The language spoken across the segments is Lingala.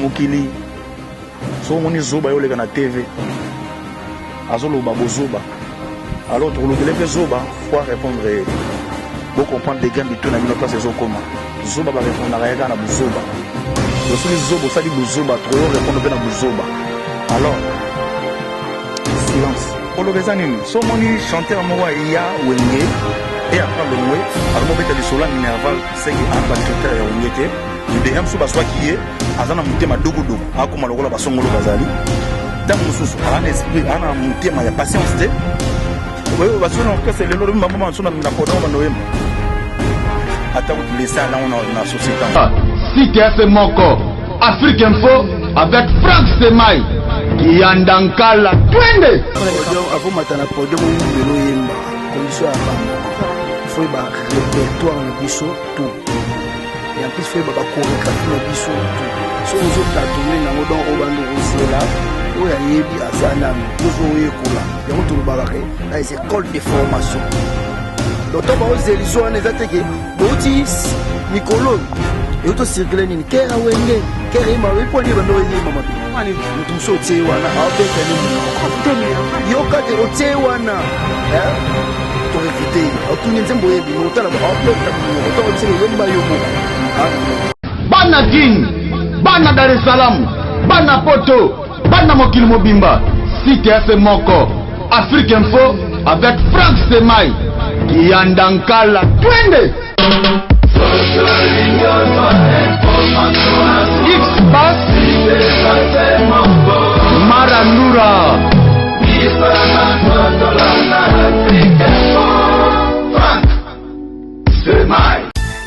Mokili soki omoni zoba yo oleka na TV azoloba bozoba alors tokolobele mpe zoba po arépondre ye. Bo comprendre degre mitu na bino place ezokoma. Zoba ba répondaka ye kaka na buzoba. Donc soki zoba osali buzoba tokoyo répondre mpe na buzoba. Alors silence. Koloba eza nini? So omoni chanteur moko aya wenge et après alongwe akomobeta lisolo ya minerval seke aa ba critère ya wenge te. De mosusu bazwaki ye aza na motema dogodogo akoma lokola basongolo bazali ntango mosusu aza na esprit aza na motema ya patience te. Oyo basolo na orchestre lelo lobi mama maso na podium bando oyemba ata kutu lesa yango na société. Site F moko Afrique Info avec Franck Semai Kiyanda Nkala twende podium akomata na podium oyembela oyemba condition ya banda faut yeba répertoire na biso tout et en plus faut yeba bachorégraphie na biso tout. Soki ozotatone nango donc obanda kozela oyo ayebi aza nano ozoyekola yango tolobaka ke na les écoles de formation. Donc ntango baozeliso wana eza te ke bouti mikolo euti ocircule nini kera wenge kera yema mpo nini bando oyema mabe moto mosusu otie wana aobeta nini monoko yoka te otie wana torecrute ye otuni nzembo oyebi otala aobeta monoko ntango otie oyemba yo moko. Bana Kin, bana Dar es Salaam, bana Poto, bana mokili mobimba, site F moko Afrique Info avec Franck Semai Kiyanda Nkala twende X Pass Marandura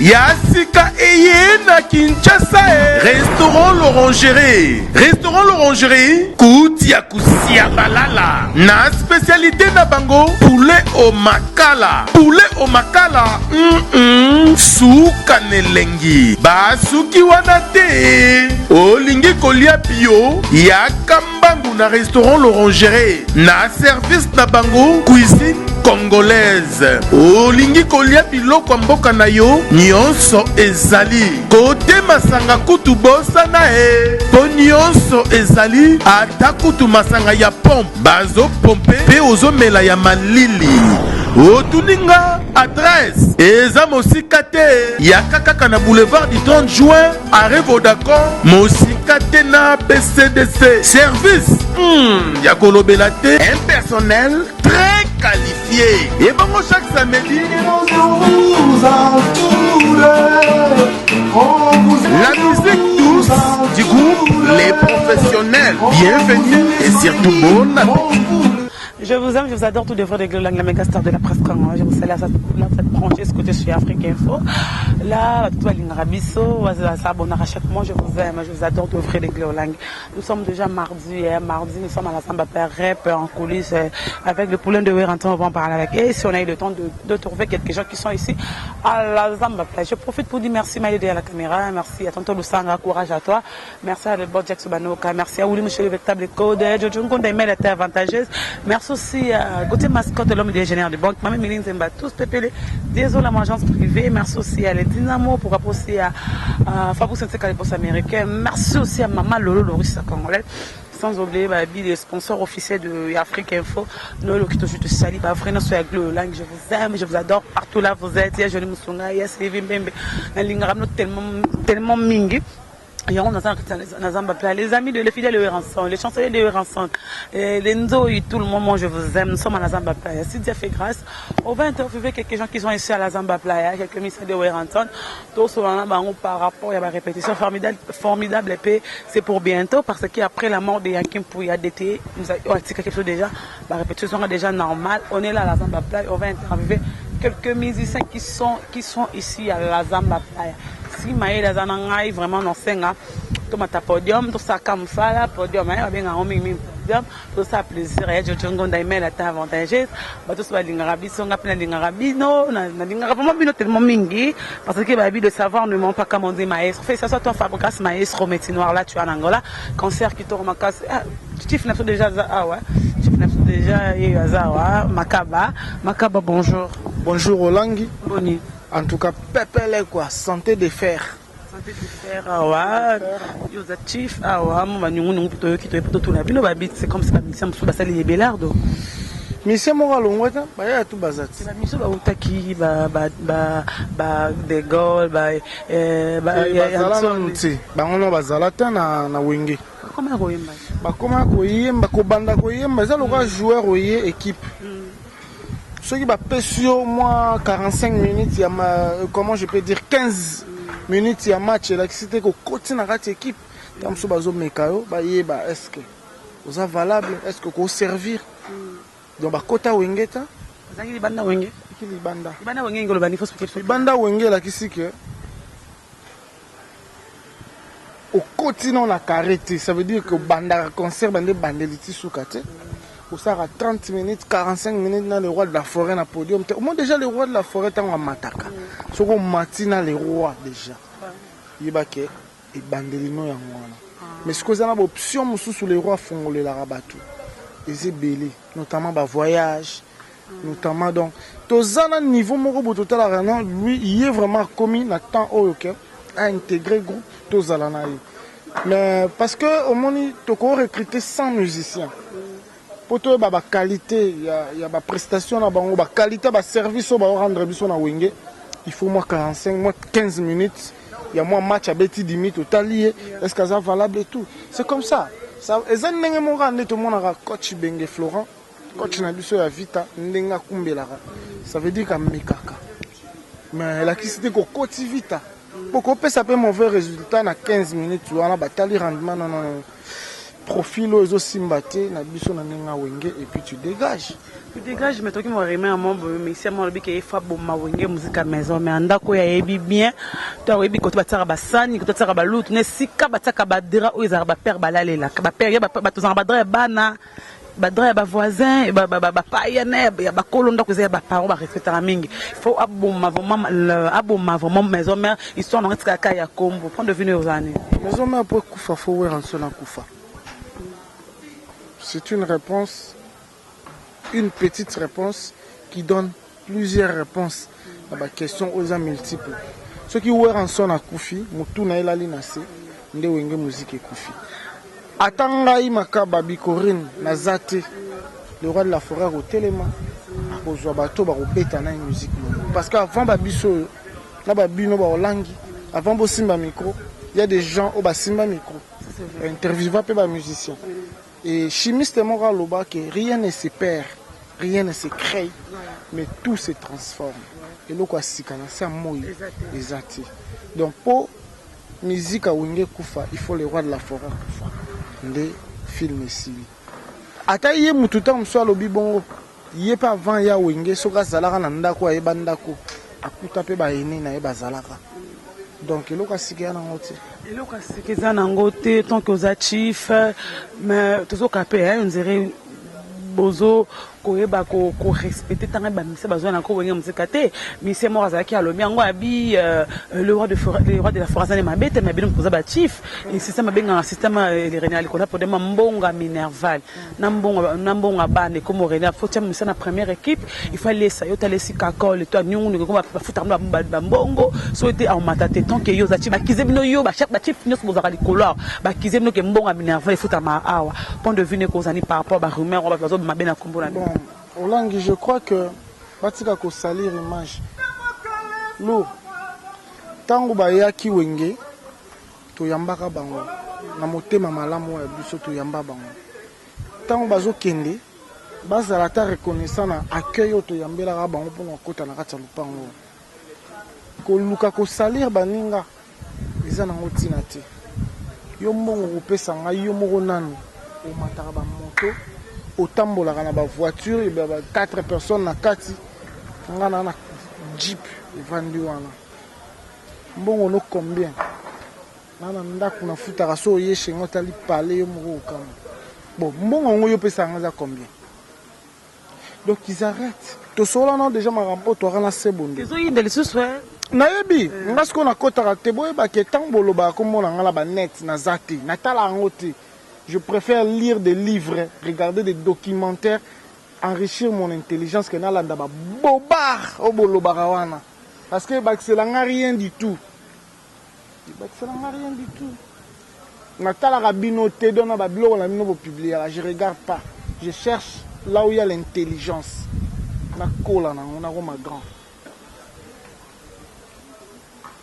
Ya sika eye na Kinshasa e. Restaurant L'Orangerie. Restaurant L'Orangerie kuti ya kusia balala na spécialité na bango poulet au makala. Poulet au makala suka nelengi. Basuki wana te. Olingi kolia bio yaka mbangu na restaurant L'Orangerie na service na bango cuisine congolaise. Olingi kolia biloko ya mboka na yo nyonso ezali kote masanga kutu bosana e mpo nyonso ezali ata kutu masanga ya pompe bazopompe mpe ozomela ya malili. Otuni nga adresse eza mosika te, yaka kaka na boulevard du 30 juin arrêt Vodacom, mosika te na BCDC. Service ya kolobela te, un personnel très qualifié. Et bongo chaque samedi la musique douce du groupe Les Professionnels. Bienvenue et surtout bon appétit. Je vous aime, je vous adore, tout de vrai de Glolang, la méga star de la presse congolaise. Je vous salue à cette branchée, ce côté sur Afrique Info. Là, tout va biso, s'abonner à chaque mois, je vous aime, je vous adore, tout vrai de Glolang. Nous sommes déjà mardi, hein, mardi, nous sommes à la Samba Père Rep en coulisses avec le poulain de Werrason, on va en parler avec. Et si on a eu le temps de trouver quelques gens qui sont ici à la Zamba Playa. Je profite pour dire merci Maïdé à la caméra, merci à Tonton Lusanga, courage à toi. Merci à Lebon Jackson Banoka, merci à Willy Michel, le véritable code, Jojo Ngonda, Emel était avantageuse. Merci aussi à Gauthier Mascotte, l'homme des ingénieurs de banque, Mamie Méline Zemba, tous Pépélé, désolé à mon agence privée. Merci aussi à les Dynamo, pour aussi à Fabrice Nseka, les boss américains. Merci aussi à Maman Lolo, Loris congolais. Sans oublier bah, les sponsors officiels de Afrique Info. Noël Okito, je te salue. Bah, vraiment, sur la langue, je vous aime, je vous adore. Partout là vous êtes. Il y a Johnny Moussunga, il y a Sylvie Mbembe. Tellement, tellement mingi. Yango naza Zamba Playa, les amis de les fidèles de Werrason, les chanceliers de Werrason, les Nzoyi, tout le monde, moi je vous aime. Nous sommes à la Zamba Playa. Si Dieu fait grâce, on va interviewer quelques gens qui sont ici à la Zamba Playa, quelques musiciens de Werrason. Tous par rapport à la répétition formidable, formidable et c'est pour bientôt parce qu'après la mort de Yanki Mpuya DT, nous avons quelque chose déjà, la répétition est déjà normale. On est là à la Zamba Playa, on va interviewer quelques musiciens qui sont ici à la Zamba Playa. Si Maël aza na ngai vraiment nosenga tomata podium tosaka mosala podium babenga yango mingimingi podium tosala plaisir ya Jojo Ngonda email ata avantageuse. Bato so balingaka biso, nga mpe nalingaka bino, nalingaka vraiment bino tellement mingi parce que bayebi de savoir ne ment pas comme on dit. Maestro, félicitations à toi Fabrigas maestro métier noir. Là tu es en Angola, concert kitoko makasi. Ah, chief na biso déjà aza awa, chief na biso déjà ye aza awa. Makaba Makaba, bonjour. Bonjour Olangi. Boni? En tout cas, pepele quoi, santé de fer. Awa yo oza chief, awa mo banyungunungu mpo toyoki, toyebi totuna bino babit. C'est comme si bamusicien mosusu basali ebelardo. Musicien moko alongwa te, bayaya tu baza ti. Bamusicien bautaki ba De Gaulle, bazala nanu te, bango no bazala te na Wenge. Bakoma koyemba. Bakoma koyemba, kobanda koyemba eza lokola joueur oye équipe. Soki bapesi yo mwa 45 minutes ya ma, comment je peux dire, 15 minutes ya match, elakisi te kokoti na kati équipe. Ntango mosusu bazomeka yo, bayeba est ce que oza valable, est ce que koservir. Donc bakota Wenge ta. Bazalaki libanda Wenge. Eki libanda. Libanda Wenge ngoloba ni fausse. Libanda Wenge elakisi ke okoti nao na carré te. Ça veut dire que obandaka concert, bande ebandeli ti suka te, osalaka 30 minutes, 45 minutes na le roi de la forêt na podium te. Omoi déjà le roi de la forêt, ntango amataka, soki omati na le roi déjà, yeba ke ebandeli no yango wana. Mais soki oza na baoption mosusu, le roi afongolelaka bato eza ebele, notamment bavoyage, notamment. Donc toza na niveau moko boye, totalaka non, lui ye vraiment akomi na temps oyo ke aintégrer groupe, tozala na ye. Mais parce que omoni, toko recruter 100 musiciens mpo toyeba baqualité ya baprestation na bango, baqualité ya baservice oyo baorendre biso na Wenge. Il faut mwa 45, mwa 15 minutes ya mwa match, abeti dimi, totali ye, est ce que aza valable et tout. C'est comme ça, ça eza ndenge moko kaka nde tomonaka coach Benge Florent, coach na biso ya Vita, ndenge akumbelaka. Ça veut dire kamekaka, mais elakisi te kokoti Vita mpo kopesa mpe mauvais résultat na 15 minutes wana. Batali rendement, non, non, non, profil oyo ezosimba te na biso na ndenge Wenge, et puis tu dégages. Tu dégages. Mais toki moreme ya mo boye, mais isi alobi ke efa boma Wenge Musica Maison, mais andako oyo ayebi bien to ayebi kote batiaka basani, kote batiaka balutu, na esika batiaka badraps oyo ezalaka, bapere balalelaka, bapere ya bato ezalaka badraps ya bana, badraps ya bavoisin, bapaya na ya bakolo. Ndako eza ya baparent, barespectaka mingi. Faut aboma vraiment, aboma vraiment Maison Mère, histoire nango etikaka ya kombo. Point de vue oyo ozala nini? Maison Mère mpo ekufa, faut Werrason akufa. C'est une réponse, une petite réponse qui donne plusieurs réponses na baquestion oyo eza multiple. Soki Werrason akufi, motu na ye elali na se, nde Wenge Musica ekufi. Ata ngai Makaba Bikorine naza te, le roi de la forêt akotelema, akozwa bato bakobeta na ye musique moko, parce que avant babiso oyo na babino baolangi, avant bosimba micro, il y a des gens oyo basimba micro, interviewa mpe bamusicien. Et chimiste moko aloba ke rien ne se perd, rien ne se crée, mais tout se transforme. Eloko ya sika na se ya moi eza te. Donc mpo musique ya Wenge ekufa, il faut le roi de la forêt akufa, nde film esili. Ata ye mutu ntango mosusu alobi bongo, ye mpe avant ya Wenge, soki azalaka na ndako, ayeba ndako, akuta mpe baene na ye bazalaka. Donc eloko ya sika ya nango te. Eloko ya sika eza nango te tant que oza chief. Mais tozoka mpe on dirait bozo koyeba korespecte ntango bamisia bazwa na ko Wenge Musica te. Misie moko azalaki, alobi yango, abi le roi de la forêt azali mabe te, mais bino koza bachief système abengaka système rene ya likolo podema mbongo minerval na mbongo ya bana ekoma rene. Faut tia misia na première équipe, il faut alesa yo, talesi kakole to anyungu ekoma bafutaka bambongo. So ete aomata te tant que yo oza chief. Bakize bino yo bachief nyonso bozalaka likolo awa, bakize bino ke mbongo ya minerval efutama awa. Point de vue nekozani par rapport barumeur oyo bato bazobima mabe na nkombo na bino? Bon, Olangi, je crois que batika kosalir image lourd. Ntango bayaki Wenge, toyambaka bango na motema malamu oyo ya biso, toyamba bango. Ntango bazokende, bazala ata reconnaissant na accueil oyo toyambelaka bango mpona kokota na kati ya lopango oyo. Koluka kosalir baninga eza nango ntina te. Yo mbongo kopesa ngai, yo moko nanu omataka bamoto, otambolaka na bavoiture ba 4 personnes na kati, nga na jeep evandi wana. Mbongo no combien na ndako nafutaka? So oye shenga, otali pale, yo moko okama. Bon, mbongo yango yo opesaka nga eza combien? Donc ils arrêtent. Tosola nao déjà makambo oyo toaka na sebondo. Ezoyinda lisusu. Nayebi nga sikoyo nakɔtaka te. Boyebake ntango bolobaka kombo na nga na banet, naza te, natala yango te. Je préfère lire des livres, regarder des documentaires, enrichir mon intelligence que nalanda babobar oyo bolobaka wana, parce que bakisela nga rien du tout. Ebakisela nga rien du tout. Natalaka bino te donc na ba biloko na bino bo publiaka je regarde pas. Je cherche là où il y a l'intelligence. Nakola nango nakoma grand.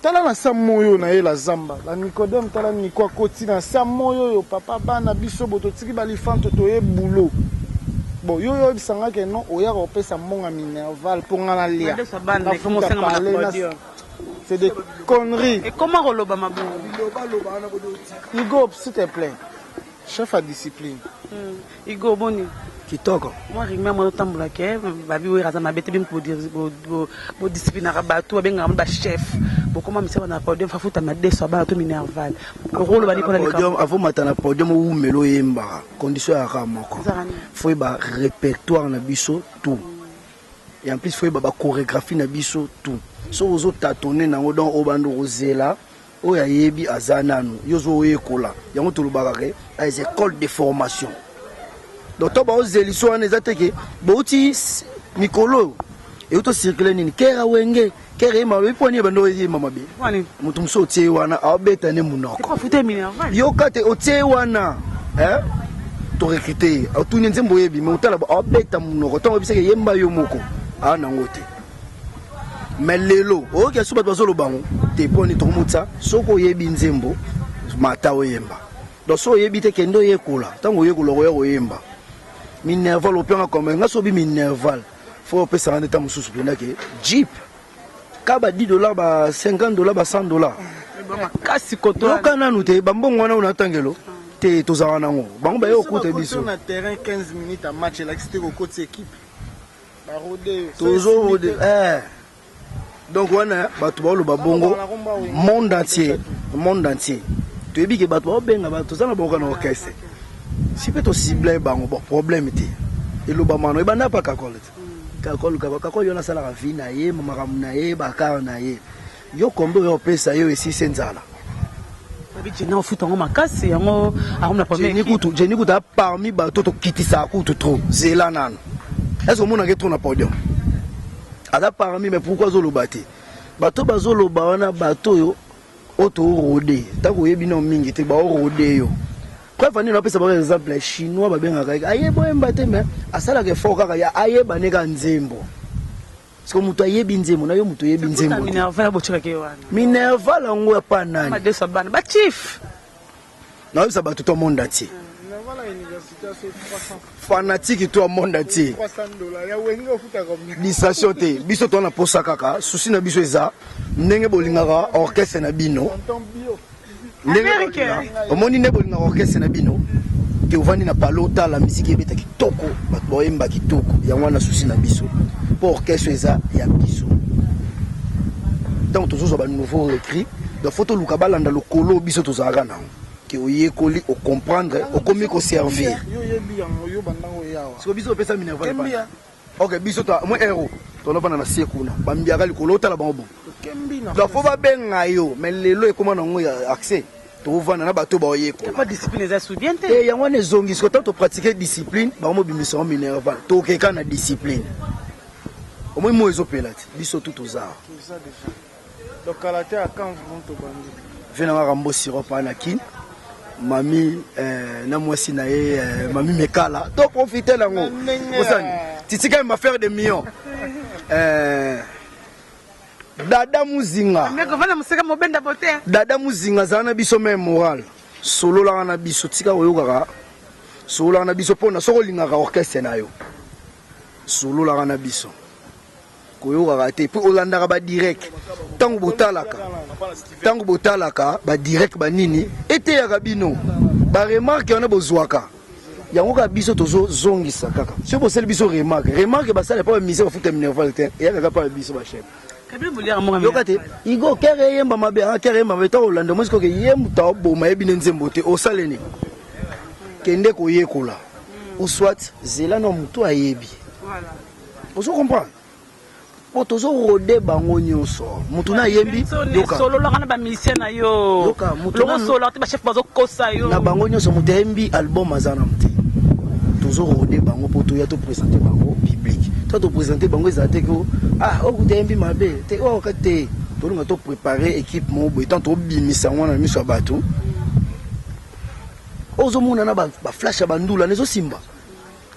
Tala na sa moyi oyo naye la zamba la Nicodème tala Nico akoti na sa moyi oyo papa bana biso bo totiki ba lifanto toye boulot bon yo yo oyebisa nga ke non oyaka kopesa mbongo ya minerval mpo nga nalia nafuta parler na c'est des conneries. Ekoma koloba mabongo. Hugo s'il te plaît chef à discipline. Hugo boni. Kitoko. Mwa rumeur moko ezotambola ke babi Werra aza mabe te bino bo disciplinaka batu babengaka bino ba chef bokoma misala na podium fafuta madesu ya bana to minerval okoloba nini pona likambo avant mata na podium owumela oyembaka condition ya kaka moko faut yeba répertoire na biso tout et en plus faut yeba ba chorégraphie na biso tout soki ozo tâtonner nango donc obanda kozela Oyo ayebi aza nanu, yo ozo yekola. Yango tolobaka ke eza école de formation. Donc to baozeliso wana eza te ke bouti mikolo oyo euti ocircule nini kera wenge kera yema mabe mpo nini ebanda oyema mabe moto mosusu otie ye wana aobeta nde monoko yoka te otie ye wana torekrute ye otuni nzembo oyebi me otala aobeta monoko ntango oyebisaki yemba yo moko aa nango te Mais lelo oyoki asusu bato bazoloba yango te mpo nini tokomotisa soki oyebi nzembo mata oyemba donc soki oyebi te kende oyekola ntango oyekola okoya koyemba minerval opianga comme nga soki obi minerval fo opesaka nde ntango mosusu mpenza ke jeep ka ba 10 dollars ba 50 dollars ba 100 dollars makasi koto yoka nanu te bambongo wana oyo natangelo te tozalaka nango bango baye kokuta biso na terrain 15 minutes ya match elakisi te kokotisa equipe tozo rode eh. Donc wana bato baoloba bongo monde entier, monde entier toyebi ke bato baobenga bato toza na bango na orchestre si mpe tocible bango bon problème te elobamano ebanda pa kakol te kakol kakol yo nasalaka vie na ye makambo na ye bakar na ye Yo kombe oyo opesa yo esisi nzala. Babi Jenny ofuta yango makasi yango akomi na première Jenny kutu Jenny kutu parmi bato tokitisaka kutu trop zela nanu. Est-ce que omonaka trop na podium? Aza parmi mais pourquoi azoloba te? Bato bazoloba wana bato oyo oyo toorode ntango oyebi nao mingi te baorode yo preuve nini napesa bango exemple ya chinois babengaka ye ayeba oyemba te mais asalaka effort kaka ya ayeba ne kaka nzembo Parce que moto ayebi nzembo na yo moto oyebi nzembo te. Minerval botikaki ye wana. Minerval yango ya pa nani? Madeso bana ba chief. Nayebisa bato to monde entier. Fanatique to monde entier. Distraction te. Biso to na posa kaka souci na biso eza ndenge bolingaka orchestre na bino. Ndenge omoni nde bolingaka orchestre na bino ke ovandi na palo otala miziki ebeta kitoko bato baoyemba kitoko yango wana susi na biso mpo orchestre eza ya biso ntango tozozwa ba nouveau recrit donc fo toluka balanda lokolo biso tozalaka nango ke oyekoli ocomprendre okomi koservir siko biso opesa minerval Ok biso to moi hero tolofanda na se kuna bambiaka likolo otala bango bon donc fo babenga yo mais lelo ekoma nango ya accès tovanda na bato baoyekola discipline eza su bien te eh, yango wana ezongi siko ntango topratike discipline bango mobimisa yango minerval tokeka na discipline omoi moi ezopela te biso tu toza Donc kala te à quand vous tobandi. Vie na nga Rambo sirop na kin. Mami eh, na mwasi na ye eh, mami Mekala. To profiter nango. Osani. Titi quand même faire des millions. Eh, Dada Muzinga. Dada Muzinga zala na biso même moral. Sololaka na biso tika koyokaka. Sololaka na biso pona soko olingaka orchestre na yo. Sololaka na biso. Koyokaka te puis olandaka ba direct tango botalaka tango botalaka ba direct ba nini eteyaka bino ba remarque wana bozwaka yango kaka biso tozozongisa kaka soki bosali biso remarque remarque basala epa bamise bafuta minerval te eyaka kaka pa biso bachef yoka te igo kere eyemba mabe ah, kere eyemba mabe ntango olanda mosi koke ye moto aboma yebi nde nzembo te osale nini kende koyekola ou soit zela na moto ayebi Ozo comprendre? Po tozo rode bango nyonso. Mutu na yembi yoka. Sololaka na ba musiciens na yo. Yoka mutu na solo te ba chef bazo kosa yo. Na bango nyonso mutu ayembi album aza na mutu. Tozo rode bango po toya to présenter bango public. To to présenter bango ezala te ko ah okuta yembi mabe te oh te. Tolinga to préparer équipe moko boye, tant tobimisa yango na miso ya bato. Ozomona na baflash ya bandula na ezosimba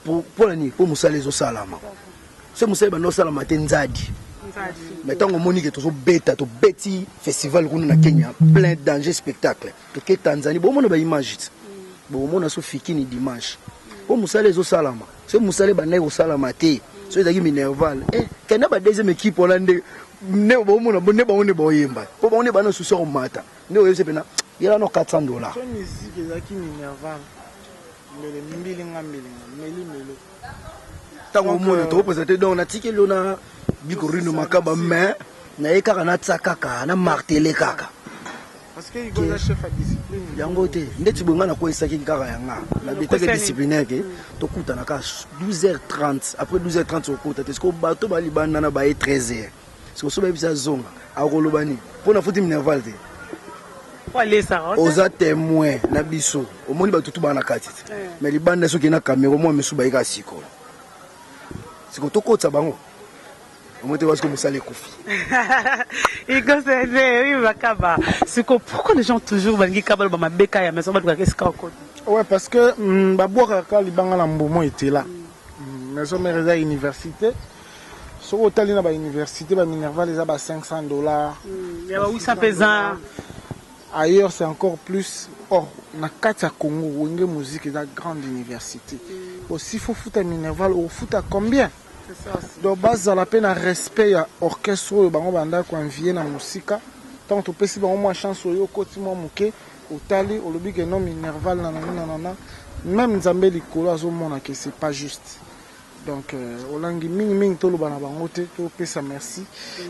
mpo na nini? Mpo mosala ezosalama. So mosala ebanda osalama te, nzadi. Mais ntango omoni ke tozobeta, tobeti festival kuna na Kenya, plein danger, spectacle, toke Tanzanie, bomona baimage ti bokomona so fikini dimanche, mpo mosala ezosalama. So mosala ebandaki kosalama te, so ezalaki minerval, kenda ba deuxième équipe wana nde nde bomona nde bango nde baoyemba, mpo bango nde bana susi ya komata nde oyebisa mpena yela no $400. So musique ezalaki minerval, mbele mbilinga mbilinga meli melo. Ntango omona tokopresente, donc natikeli yo na Bikorino Makaba, mais naye kaka natia kaka na martele kaka. Parce que Igor aza chef ya discipline. Yango te ndeti boye, ngai nakweyisaki kaka yanga, nabetaki disciplinaire ke tokutana kaka 12h30. Après 12h30 okota te. Siko bato balibanda na baye 13h, siko so bayebisa zonga, akoloba nini? Mpo na futi minerval te. Oza témoin na biso, omoni bato tu baa na kati te, mais libanda soki na caméra mwa misu bayeka sikoyo. Siko tokotisa bango, omoni te wasiko mosala ekufi. Igosene oui Makaba. Siko pourquoi les gens toujours balingi kaba loba mabeka ya maison, balukaka esika okota? Ouais, parce que babwakaka kaka libanga na mbomo etela. Maison mère eza université. Soki otali na bauniversité, baminerval eza ba $500. Ya ba 800 mpenza. Ailleurs, c'est encore plus. Or na kati ya Congo, Wenge Musique eza grande université. Aussi faut futa minerval, ofuta combien? Donc bazala mpe na respect ya orchestre oyo bango banda koenvie na mosika. Ntango topesi bango mwa chance oyo, okoti mwa moke, otali, olobi ke non, minerval nanani nanana, même Nzambe likolo azomona ke c'est pas juste. Donc olangi mingimingi, toloba na bango te, topesa merci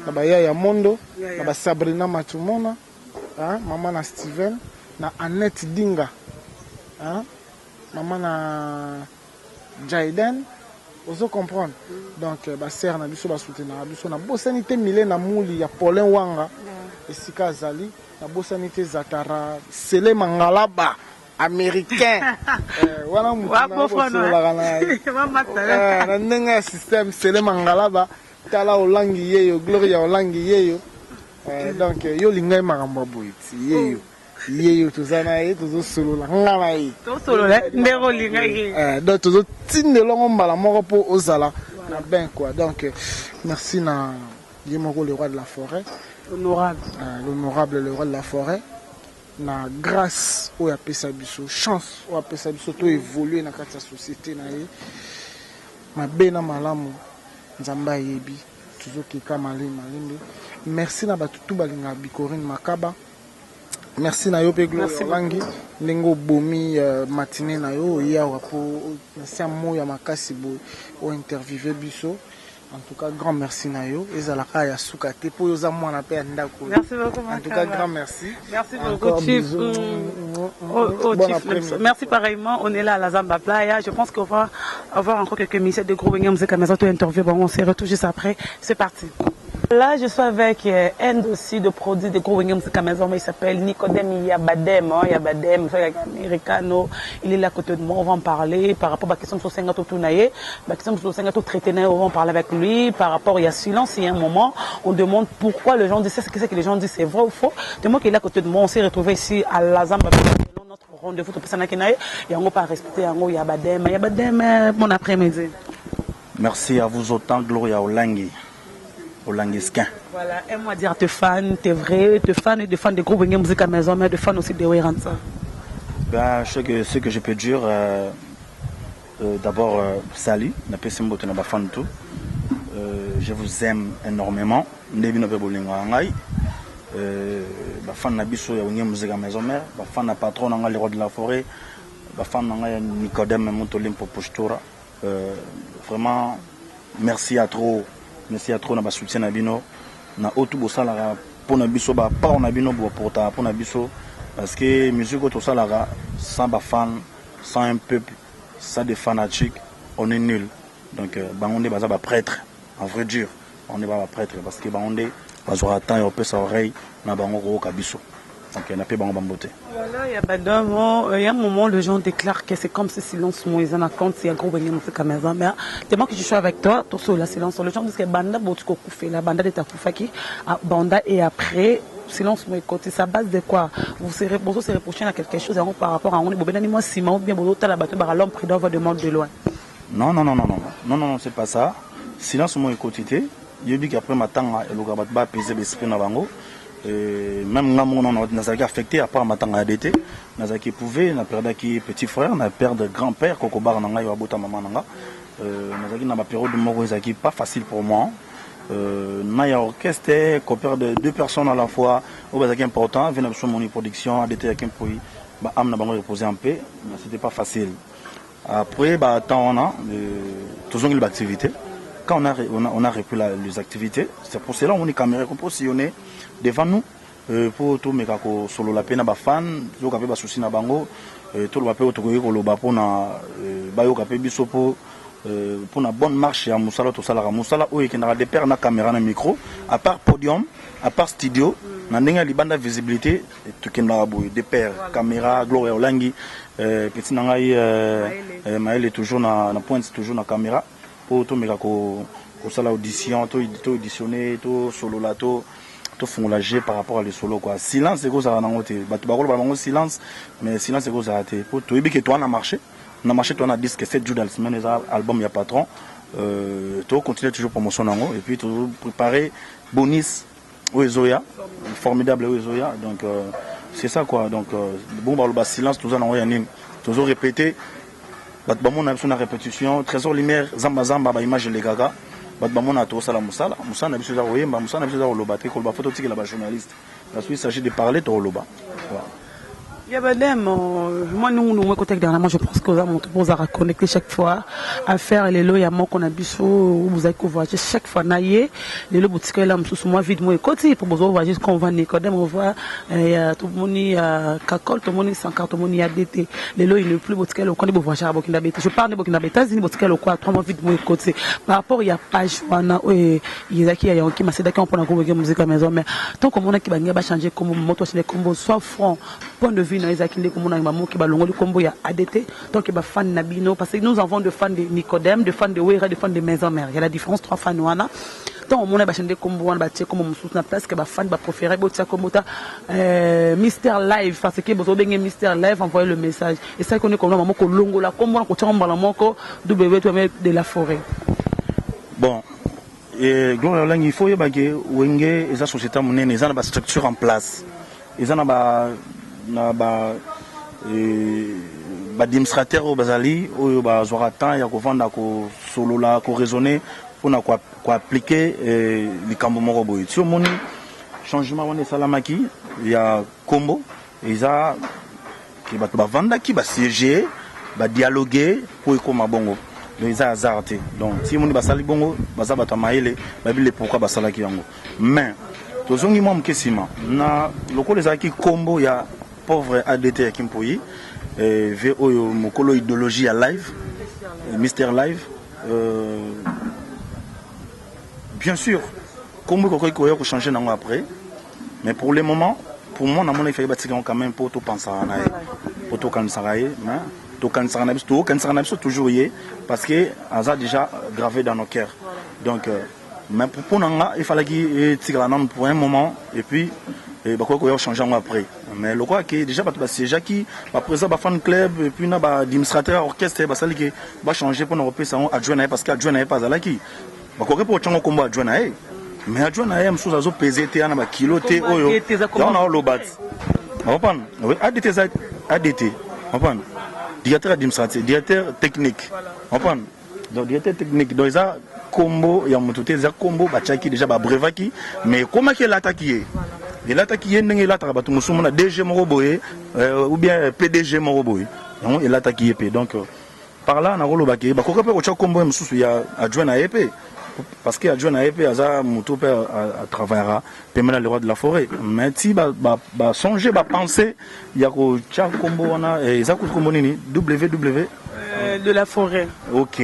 na baya ya mondo, na basabrina Matumona, hein, mama na Steven, na Annette Dinga, hein, mama na Jaiden, ozo comprendre. Donc basere na biso basoutenaka biso. Nabosani te mile na muli ya Paulin Wanga esika azali. Nabosani te Zatara Sele Mangalaba américain. Wana mutu bosololaka na ndenge ya système. Sele Mangalaba, tala olangi yeyo, Gloria olangi yeyo. Donc yo olingai makambo ya boye ti yeyo yeyo, toza na ye, tozosolola nga na ye. Tosolola ndenge olingaki. Donc tozotindela yango mbala moko mpo ozala na bain quoi. Donc merci na ye moko, le roi de la forêt. Honorable. L'honorable, le roi de la forêt, na grâce oyo apesa biso, chance oyo apesa biso to évolue na kati ya société na ye. Mabe na malamu, Nzambe ayebi. Tozokeka malembe malembe. Merci na bato tu balingaka Bikorine Makaba. Merci na yo mpe Gloria Olangi, ndenge obomi matinée na yo, oye awa mpo na se ya moi ya makasi boye, ointerviewe biso. En tout cas, grand merci na yo. Ezalaka ya suka te, mpo oyo oza mwana mpe ya ndako. Merci beaucoup. En tout cas, grand merci. Merci beaucoup, Encore Chief. bisous. Oh, Bon Chief, après-midi. merci pareillement. On est là à la Zamba Playa. Je pense qu'on va avoir encore quelques minutes de gros Wenge Musica Maison to interview. Bon, on se retrouve juste après. C'est parti. Là, je suis avec un aussi de produits de gros Wenge Musica Maison, mais il s'appelle Nicodème Yabadem, hein, Yabadem, c'est americano. Il est là à côté de moi, on va en parler par rapport à la question de Senga Totunaye, la question de Senga traité, on va en parler avec lui par rapport, il y a silence, il y a un moment, on demande pourquoi les gens disent ça, c'est que les gens disent, c'est vrai ou faux. De moi qui est là à côté de moi, on s'est retrouvé ici à la Zamba notre rendez-vous, yango pas respecté yango. Yabadem, Yabadem, bon après-midi. Merci à vous autant, Gloria Olangi. Olangiskin. Voilà, un mot à dire à tes fans, tes vrais, tes fans et des fans des groupes Wenge Musica Maison, mais des fans aussi de Werrason. Ben, ce que je peux dire, d'abord, salut, napesi mbote na bafan tout. Je vous aime énormément. Nde bino mpe bolingo ya ngai. Bafan na biso ya Wenge Musica Maison Mère, bafan na patron na ngai, le roi de la forêt, bafan na ngai ya Nicodème Motolimpo Postura. Vraiment, merci à trop. Merci à trop na basoutien na bino. Na oyo tu bosalaka mpo na biso, bapart na bino boportaka mpo na biso, parce que musique oyo tosalaka, sans bafan, sans un peuple, sans des fanatiques, on est nul. Donc bango nde baza baprêtre, en vrai dire, bango nde baza baprêtre, parce que bango nde bazwaka temps ya kopesa oreille na bango koyoka biso. Donc nape bango bambote. Voilà, il y a Badamo, il y a un moment, les gens déclarent que c'est comme si silence moi, ils en a compte, il y a gros Wenge Musica Maison Mère. Tellement que je suis avec toi, tout sur la silence. Les gens disent que banda botiko koufe, la banda de ta koufaki, ah, banda et après, silence moi écoute, ça base de quoi? Vous serez, vous serez reproché à quelque chose hein, par rapport à on est bobena ni moi Simon ou bien bodo la bateau par l'homme prudent va demande de loin. Non, non, non, non, non, non, non, non, c'est pas ça. Silence moi écoute, yebi qu'après matanga eluka bato ba apaiser l'esprit na bango. Et même nga moko nano nazalaki affecté à part matanga ya DT, nazalaki éprouvé, na perdaki petit frère, na perdre grand père koko bar na ngai oyo abota mama na nga. Nazalaki na ba période moko ezalaki pas facile pour moi. Na ya orchestre koperdre deux personnes à la fois oyo bazalaki important, ve na biso moni production ADT ya Kimpoi, ba âme na bango reposer en paix, mais c'était pas facile. Après ba temps wana, tozongeli ba activité. Quand on a repris les activités, c'est pour cela on est caméra pour sillonner devant nous, pour tout meka ko solo la peine ba fan, toyoka pe ba souci na bango, toloba pe tokoki koloba mpona, bayoka pe biso mpona bonne marche ya mosala tosalaka. Mosala oyo ekendaka de pair na caméra na micro, à part podium, à part studio, na ndenge ya libanda visibilité tokendaka boye de pair caméra. Gloria Olangi, petit na ngai, Mayele toujours na pointe, toujours na caméra po tomeka kosala audition, to auditionner, tosolola, to tofungola jeu par rapport à le solo quoi. Silence ekozala nango te. Bato bakoloba bango silence, mais silence ekozala te po toyebi ke toa na marché, na marché toa na disque 7 jours dans la semaine, eza album ya patron. To continuer toujours promotion nango et puis toujours préparer bonus oyo ezoya formidable, oyo ezoya. Donc c'est ça quoi. Donc bon, baloba silence toza nango ya nini? Tozo répéter, bato bamona biso na répétition. Trésor Lumière, zamba zamba, baimage elekaka, bato bamona tokosala mosala. Mosala na biso eza koyemba, mosala na biso eza koloba te. Koloba fo totikela bajournaliste, parce qu'il s'agit de parler, tokoloba. Voilà. Il y a Badem, moi nous nous côté dernièrement, je pense que vous avez connecté chaque fois à faire les lots, il y a moi qu'on a biso, vous avez voyager chaque fois naie les lots boutique là mususu moi vide moi côté pour vous voyager qu'on va Nicodème, on voit tout le monde Kakol, tout le monde Sankar, tout le monde ADT, les lots il n'est plus boutique là on connaît voyager à Burkina Faso. Je parle de Burkina Faso, États-Unis, boutique là quoi 3 mois vide moi côté par rapport il y a page wana et il y a qui y a qui m'a c'est d'accord pour la musique à maison, mais tant que mon qui va changer comme moto changer comme soit franc point de vue na ezalaki nde komona bamoki balongoli kombo ya ADT, donc ba fan na bino, parce que nous avons de fans de Nicodème, de fans de Wera, de fans de Maison Mère, il y a la différence, trois fans wana. Tant omona bachande kombo wana, batie kombo mosusu na place que ba fan ba préféré botia kombo ta Mister Live, parce que bozo benge Mister Live, envoyer le message et ça qu'on est comme mama kolongola kombo na kotia mbala moko W toi de la forêt. Bon, et Gloria Olangi, il faut yeba ke Wenge eza société monene, eza na ba structure en place, eza na ba baadministrateur oyo bazali, oyo bazwaka temps ya kovanda, kosolola, koraisonner mpona koappliquer likambo moko boye. Ti omoni changement wana esalamaki ya kombo, eza ke bato bavandaki, basiége, badialogue mpo ekóma bongo. Donc eza hasard te. Donc ti omoni basali bongo, baza bato ya mayele, bayebi le pourquoi basalaki yango. Mais tozongi mwa moke nsima na lokola ezalaki kombo ya pauvre ADT ya Kimpoi, ve oyo mokolo idéologie ya live Mister Live. Bien sûr kombo ekoki koya kochange nango après, mais pour le moment, pour moi, namona ifaki batika yango quand même mpo topansaka na ye, mpo tokanisaka ye. Mais tokanisaka na biso, tokokanisaka na biso toujours ye, parce que aza déjà gravé dans nos cœurs. Donc mais mpo na nga efalaki etikala nanu pour un moment et puis bakoki koya kochange yango après. Mais lokola ke déjà bato basiégeaki, baprésident bafan club et puis na baadministrateur ya orchestre basali ke bachange mpona kopesa yango adjoint na ye, parce que adjoint na ye mpe azalaki, bakoki mpo kotyango nkombo adjoint na ye, mais adjoint na ye mosusu azopese te, ana bakilo te oyo yango na oloba ti comprendre. Oui, ADT eza ADT, comprendre, directeur administratif, directeur technique, comprendre. Donc directeur technique, donc eza kombo ya moto te, eza kombo batiaki déjà, babreuvaki, mais ekomaki elataki ye, elataki ye ndenge elataka bato mosusu mona DG moko boye, ou bien PDG moko boye, yango elataki ye mpe. Donc par là nakolobaki bakoki mpe kotya kombo ye mosusu ya adjoint na ye mpe, parce que adjoint na ye mpe aza moto mpe atravaillera pembeni na le roi de la forêt. Mais ti basonge, bapense ya kotya kombo wana, eza kombo nini? Ww De la forêt. Ok,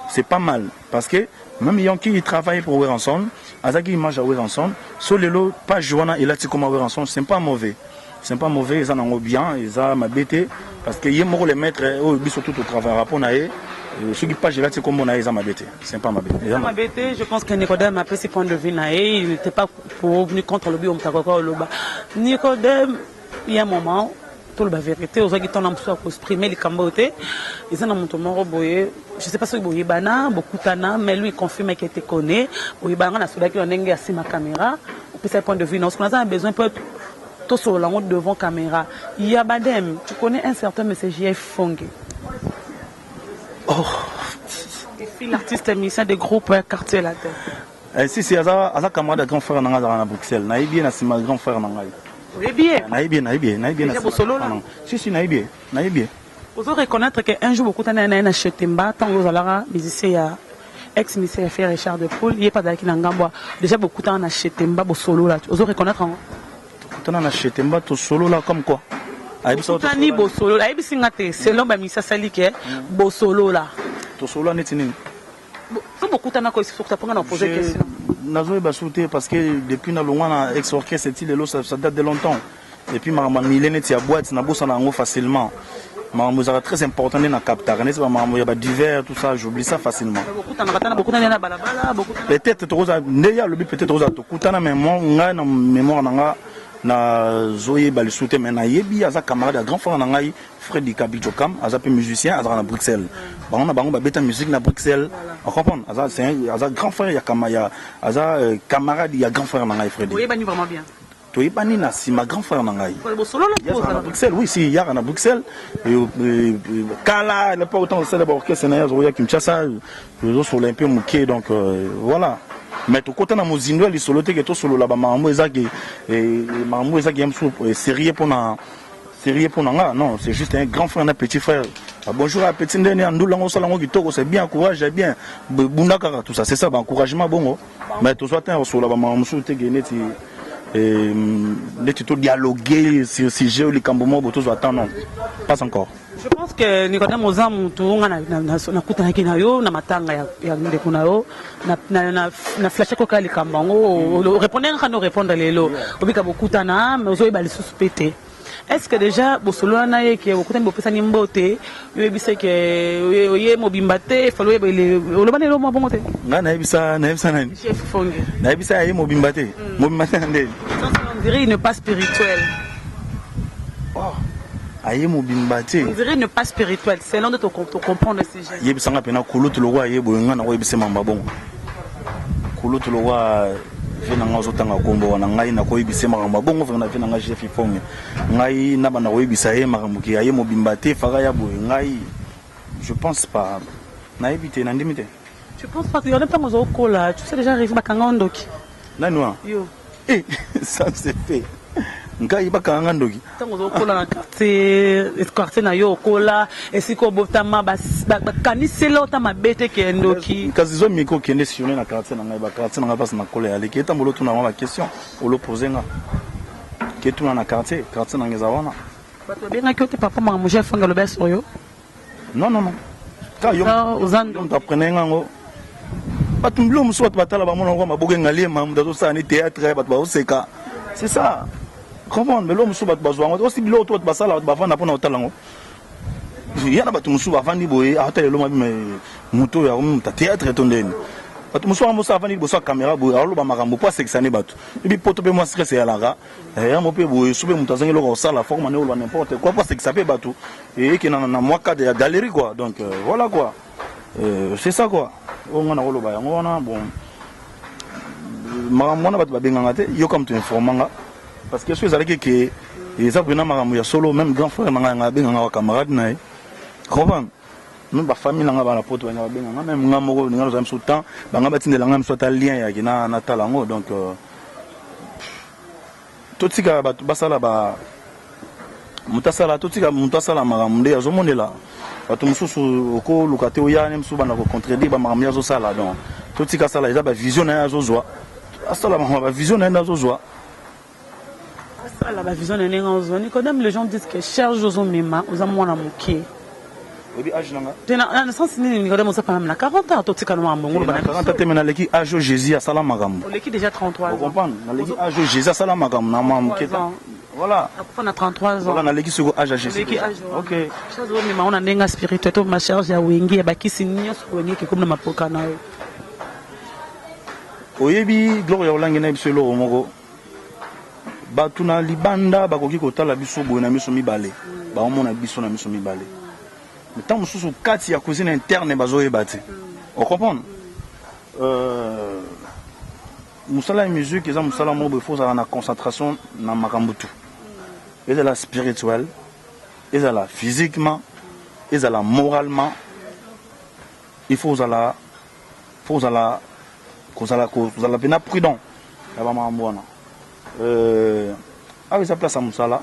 c'est pas mal, parce que même Yankee, il travaille pour Werrason, azaki image à Werrason. So lelo page wana elati koma Werrason, c'est pas mauvais. C'est pas mauvais, eza nango bien, eza mabe te parce que ye moko le maître oyo biso tout totravaillera mpo na ye. Soki page elati kombo na ye, eza mabe te, c'est pas mabe. Eza mabe te. Je pense que Nicodème apesi point de vue na ye, il n'était pas pour ni contre lobi oyo moto akoka oloba. Nicodème, il y a un moment, toloba vérité, ozwaki ntango na mosusu ya koexprime likambo oyo te. Eza na moto moko boye, je sais pas soki boyebana, bokutana, mais lui, il confirme que te connaît. Boyebana, nga nasolaki na ndenge ya nsima caméra, opesa point de vue na yo. Naza na besoin mpe tosolola yango devant caméra ya Badem. Tu connais un certain monsieur JF Fonge? Oh. Et puis l'artiste musicien de groupe Quartier Latin. Eh, si si, aza camarade ya grand frère na ngai, azalaka na Bruxelles. Nayebi ye na nsima ya grand frère na ngai. Oyebi ye? Nayebi ye, nayebi ye, nayebi ye na Déjà nsima. Bosolola? Si si, nayebi ye, nayebi ye. Ozo reconnaître que un jour bokutani na ye na Chetemba, ntango ozalaka musicien ya ex musicien ya Frère Richard de Poule, ye mpe azalaki na ngambo. Déjà bokutana na Chetemba, bosolola, ozo reconnaître yango? Tokutana na Chetemba, tosolola comme quoi? Ayebisa? Bokutani, bosolola. Ayebisi nga te, selon bamisi asali ke bosolola. Tosolola neti nini? So bokutana ko sokuta mponga na pose question. Nazoyeba su te parce que depuis nalongwa na ex orchestre ti lelo, ça date de longtemps. Et puis makambo ya mile neti ya boîte, nabosana yango facilement. Makambo ezalaka très important nde na captaka, neti bamakambo ya badivers, tout ça, j'oublie ça facilement. Bokutanaka tana, bokutani na balabala, bokutana? Peut-être tokozala nde ye alobi, peut-être tokozala tokutana, mais moi, ngai na mémoire na nga, nazoyeba lisusu te. Mais nayebi aza camarade ya grand frère na ngai Fredi Kabijokam, aza mpe musicien, azalaka na Bruxelles. Bango na bango babeta musique na Bruxelles, ocomprendre. Aza, aza grand frère ya kama ya, aza camarade ya grand frère na ngai Fredi. Boyebani vraiment bien? Toyebani na nsima grand frère na ngai. Bosolola? Yazaka na Bruxelles, oui, si, yaka na Bruxelles. Kala, l'époque autant osala baorchestre na ye, azokoya Kinshasa, tozosolola un peu moke. Donc voilà, mais tokota na mozindo ya lisolo te ke tosolola bamakambo ezaki, makambo ezaki ya mosusu sérieux mpona sérieux mpona nga. Non, c'est juste un grand frère na petit frère. Ah, bonjour à petit, ndeni ya ndula yango, osala yango kitoko, c'est bien, courage, bien, bunda kaka, tout ça, c'est ça, baencouragement bongo. Mais tozwa te kosolola bamakambo mosusu te ke neti todialogue sur sujet oyo, likambo moko bo tozwa temps, non, pas encore. Je pense que Nicodème, oza motu nga nakutanaki na yo na matanga ya ndeko na yo, na flashe koka likambo yango, répondre nga no répondre lelo. Obika bokutana, mais ozoyeba lisusu mpe te. Est ce que déjà bosolola na ye ke bokutani, bopesani mbote, yo oyebisa ke oye mobimba te, efali oyeba oloba lelo mwa bongo te? Ngai nayebisa nani? Chef Fonge. Nayebisa ye mobimba te, mobimba te na ndeni? On dirait il n'est pas spirituel. Oh, aye mobimba te. On dirait il n'est pas spirituel, selon de to comprendre sujet. Yebisanga mpena kulutu lokwa ye boye, ngai nakoyebisa mamba bongo. Kulutu lokwa ve na ngai, ozotanga nkombo wana, ngai nakoyebisa makambo ya bongo na ve na ngai Chef Ifonge, ngai nabanda koyebisa ye makambo ke aye mobimba te, faka ya boye, ngai je pense pas, nayebi te, nandimi te. Tu penses pas que yo ntango ozokola, tu sais déjà arrivé bakanga yo ndoki? Nani wana? Yo. Eh, ça c'est fait, ngai bakanga nga ndoki? Ntango ozokola na quartier na yo, okola esika obotama, bakanisela ota mabe te ke ndoki? Kasi zo miko okende sillonne na quartier na ngai, baquartier na ngai mpasi na kola ya leki etambola, otuna bango baquestion olopose nga ke tuna na quartier na ngai eza wana. Bato babengaki yo te papa, makambo Chef Fonge alobi sur yo? Non, non, non, ka yo oza moto aprene ngango. Bato bilo mosusu, bato batala, bamona ngo maboke ngaliema, moto azosala ni théâtre, bato bazoseka, c'est ça, comprendre. Mais lo mosusu bato bazwa yango osi biloko to bato basala, bato bavanda mpona kotala yango. Ya na bato mosusu bavandi boye, atala eloko mabi, mais moto oyo akomi moto ya théâtre to ndeni. Bato mosusu wana mosusu avandi liboso ya caméra boye, aloba makambo po asekisa nde bato. Ebi poto mpe mwa stress eyalaka yango mpe boye, so mpe moto azangi eloko kosala, fokoma nde oloba n'importe quoi po asekisa mpe bato, eyeke na mwa cadre ya galerie quoi. Donc voilà quoi, c'est ça quoi, oyo nga nakoloba yango wana. Bon, makambo wana bato babenganga te, yoka moto informant nga, parce que so ezalaki ke eza mpena makambo ya solo, même grand frère na ngai yanga abenganga, wa camarade na ye, comprendre. Même bafamille na nga bana poto banga babenganga, même nga moko ninga nozala miso temps banga batindela nga miso ata lien yaki na natala yango. Donc totika bato basala ba moto asala, totika moto asala makambo nde azomonela. Bato mosusu okoluka te oya ne mosusu banda kocontredire bamakambo ye azosala. Donc totika asala, eza bavision na ye, azozwa, asala makambo bavision na ye nde azozwa. Asala bavision na ndenge ozwa. Nicodème, les gens disent que charge ozomema, oza mwana moke. Oyebi age na nga? Te na sens nini Nicodème oza quand même na 40 ans totika no makambo ngolo bana. 40 ans te mais naleki age oyo Jésus asala makambo. Oleki déjà 33 ans. Comprendre? Naleki age oyo Jésus asala makambo na mwa moke. Voilà. Akufa na 33 ans. Voilà naleki siko age ya Jésus. Oleki age. OK. Charge oyo mema na ndenge spirituel to ma charge ya wenge ya bakisi nyonso wenge ke comme na mapoka na yo. Oyebi Gloria Olangi na biso eloko moko. Bato na libanda bakoki kotala biso boye na miso mibale, baomona biso na miso mibale. Mais ntango mosusu kati ya cuisine interne bazoyeba te. O comprendre? Euh, mosala ya musique eza mosala moko boye, faut ozala na concentration na makambo tout. Ezala spirituel, ezala physiquement, ezala moralement, il faut ozala faut ozala kozala kozala mpena prudent ya bamakambo wana. Euh, awa eza place ya mosala.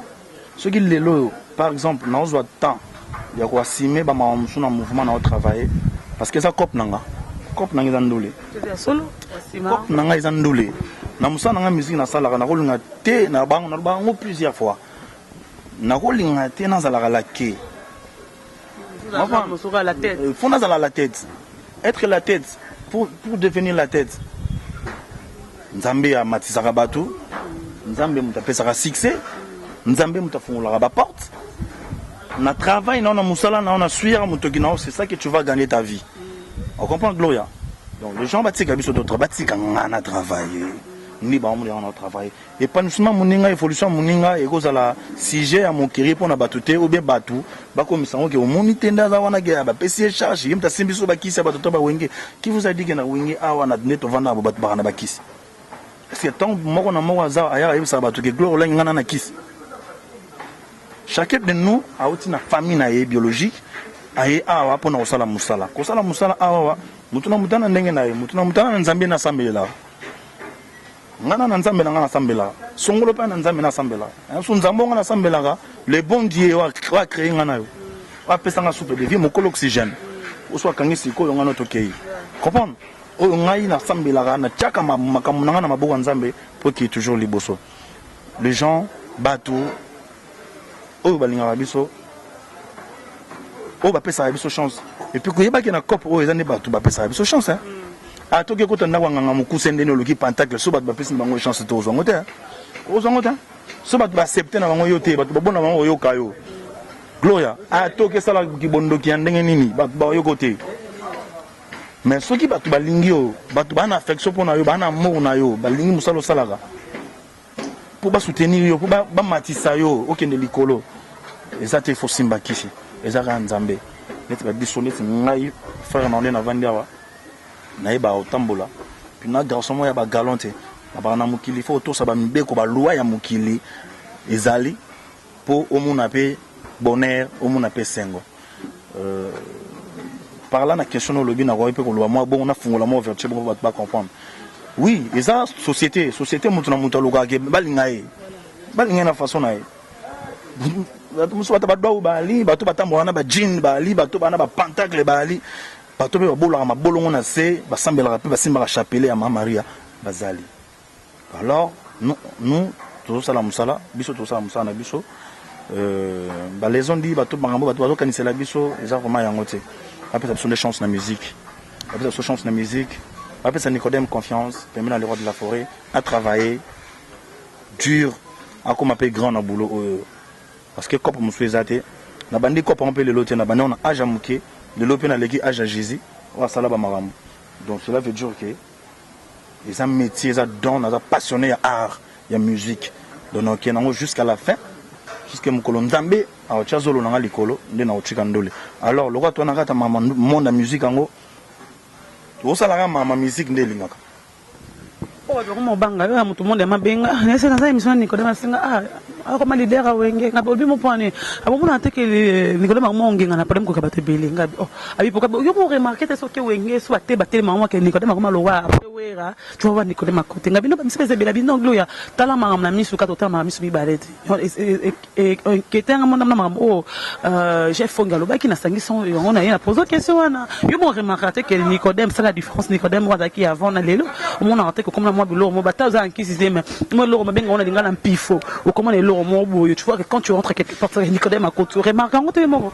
Soki lelo oyo par exemple naozwa temps ya koassume bamakambo mosusu na mouvement nao travailler parce que eza cope na nga, cope na nga eza ndule, cope na nga eza ndule na mosala na nga musique nasalaka, nakolinga te na bango nalobaka yango plusieurs fois, nakolinga te nazalaka lake. Faut nazala la tête, être la tête pour devenir la tête. Nzambe amatisaka bato, Nzambe moto apesaka succès, Nzambe moto afungolaka baporte na travail na yo, na mosala na yo, na suire motoki na yo, c'est ça que tu vas gagner ta vie. On comprend, Gloria? Donc les gens batika biso d'autres, batika nga na travailler nde baomona yango na travailler. Épanouissement moninga, évolution moninga ekozala sujet ya mokili mpona bato te, ou bien bato bakomisa yango ke omoni te nde aza wana ke bapesi ye charge, ye moto asimbi so bakisi ya bato to bawenge. Qui vous a dit ke na wenge awa na nde tovanda na bato baka na bakisi? Parce que ntango moko na moko aza ayaka ayebisaka bato ke Gloire Olangi nga na na kisi. Chacun de nous auti na famille na ye biologique, aye awa mpona kosala mosala, kosala mosala awa. Motu na motu na ndenge na ye, motu na motu na Nzambe nasambelelaka. Nga na na Nzambe na nga nasambelaka, songolo mpe na Nzambe nasambelaka. So Nzambe nga nasambelaka, le bon Dieu oyo acréé nga na yo, oyo apesa nga souffle de vie, mokolo oxygène oso akangi sikoyo nga no tokei. Comprendre? Oyo ngai nasambelaka, natiaka makambo na ngai na maboko ya Nzambe po ekei toujours liboso. Les gens, bato oyo balingaka biso, oyo bapesaka biso chance, et puis koyebaki na cope oyo eza nde bato bapesaka biso chance, hein? Atoki ekota ndako ya nganga mokuse ndeni oluki pentacle, so bato bapesi bango chance te, ozwango te, ozwango te. So bato baaccepte na bango yo te, bato babona bango koyoka yo. Gloria, atoki esala kibondoki ya ndenge nini, bato bayoko te. Mais soki bato balingi yo, bato baa na affection mpo na yo, baa na amour na yo, balingi mosala osalaka mpo basoutenir yo, mpo bamatisa yo okende likolo, eza te fo simba kisi, eza kaka Nzambe. Neti babiso, neti ngai frère na nde navandi awa, nayebaka kotambola na garçon moko ya bagalon te. Nabaka na mokili, fo otosa bamibeko, baloi ya mokili ezali mpo omona mpe bonheur, omona mpe sengo. Euh, par là na question na olobi, nakoki mpe koloba mwa bongo, nafungola mwa ouverture bongo bato bacomprendre. Oui, eza société, société moto na moto alukaka ke balinga ye, balinga ye na façon na ye. Bato mosusu bato badwau baali, bato batambolaka na bajean baali, bato baa na bapentacle baali, bato mpe babolaka mabolongo na se, basambelaka mpe basimbaka chapelet ya Ma Maria bazali. Alors nous, nous tozosala mosala, biso tozosala mosala na biso. euh, balaison di bato makambo bato bazokanisela biso eza vraiment yango te. Bapesa biso nde chance na musique, bapesa biso chance na musique, bapesa Nicodème confiance pembeni na le roi de la forêt, a travailler dur, akoma mpe grand na boulot oyo, parce que cope mosusu eza te. Nabandi cope yango mpe lelo te, nabandi yango na age ya moke. Lelo mpe naleki age ya Jésus oyo asala bamakambo. Donc cela veut dire que eza métier, eza don. Naza passionné ya art ya musique, donc nakokende yango jusqu'à la fin, jusque mokolo Nzambe akotia zolo na nga likolo nde nakotika ndole. Alors lokola toza na kati ya monde ya musique yango, tokosalaka mama musique nde elingaka. Oyo bato bakoma kobanga yo ya moto monde ya mabenga nese naza émission ya Nicodème asinga, ah, akoma leader awenge nga olobi mo pwani abomona te ke Nicodème akoma ongenga na problème koka bato ebele nga. Oh, abi pourquoi yo mo remarquer te soki wenge so bate batelema ngo ke Nicodème akoma lowa après wera, tu vois, Nicodème akote nga bino bamisi ezebela bino. Gloria, tala makambo na misu kaka, totala makambo misu mibale te. Kete yanga mona makambo oyo Jeff Fongi alobaki, nasangisi yango na ye na pose question wana. Yo mo remarquer te ke Nicodème sala différence, Nicodème oyo azalaki avant na lelo, omonaka te kokomona mwa biloko mo bata oza na nkisi te, mais mwa eloko babenga ngo na lingala mpifo, okomona eloko moko boye, tu vois que quand tu rentres quelque part, Nicodème akoti, remarque yango te moko.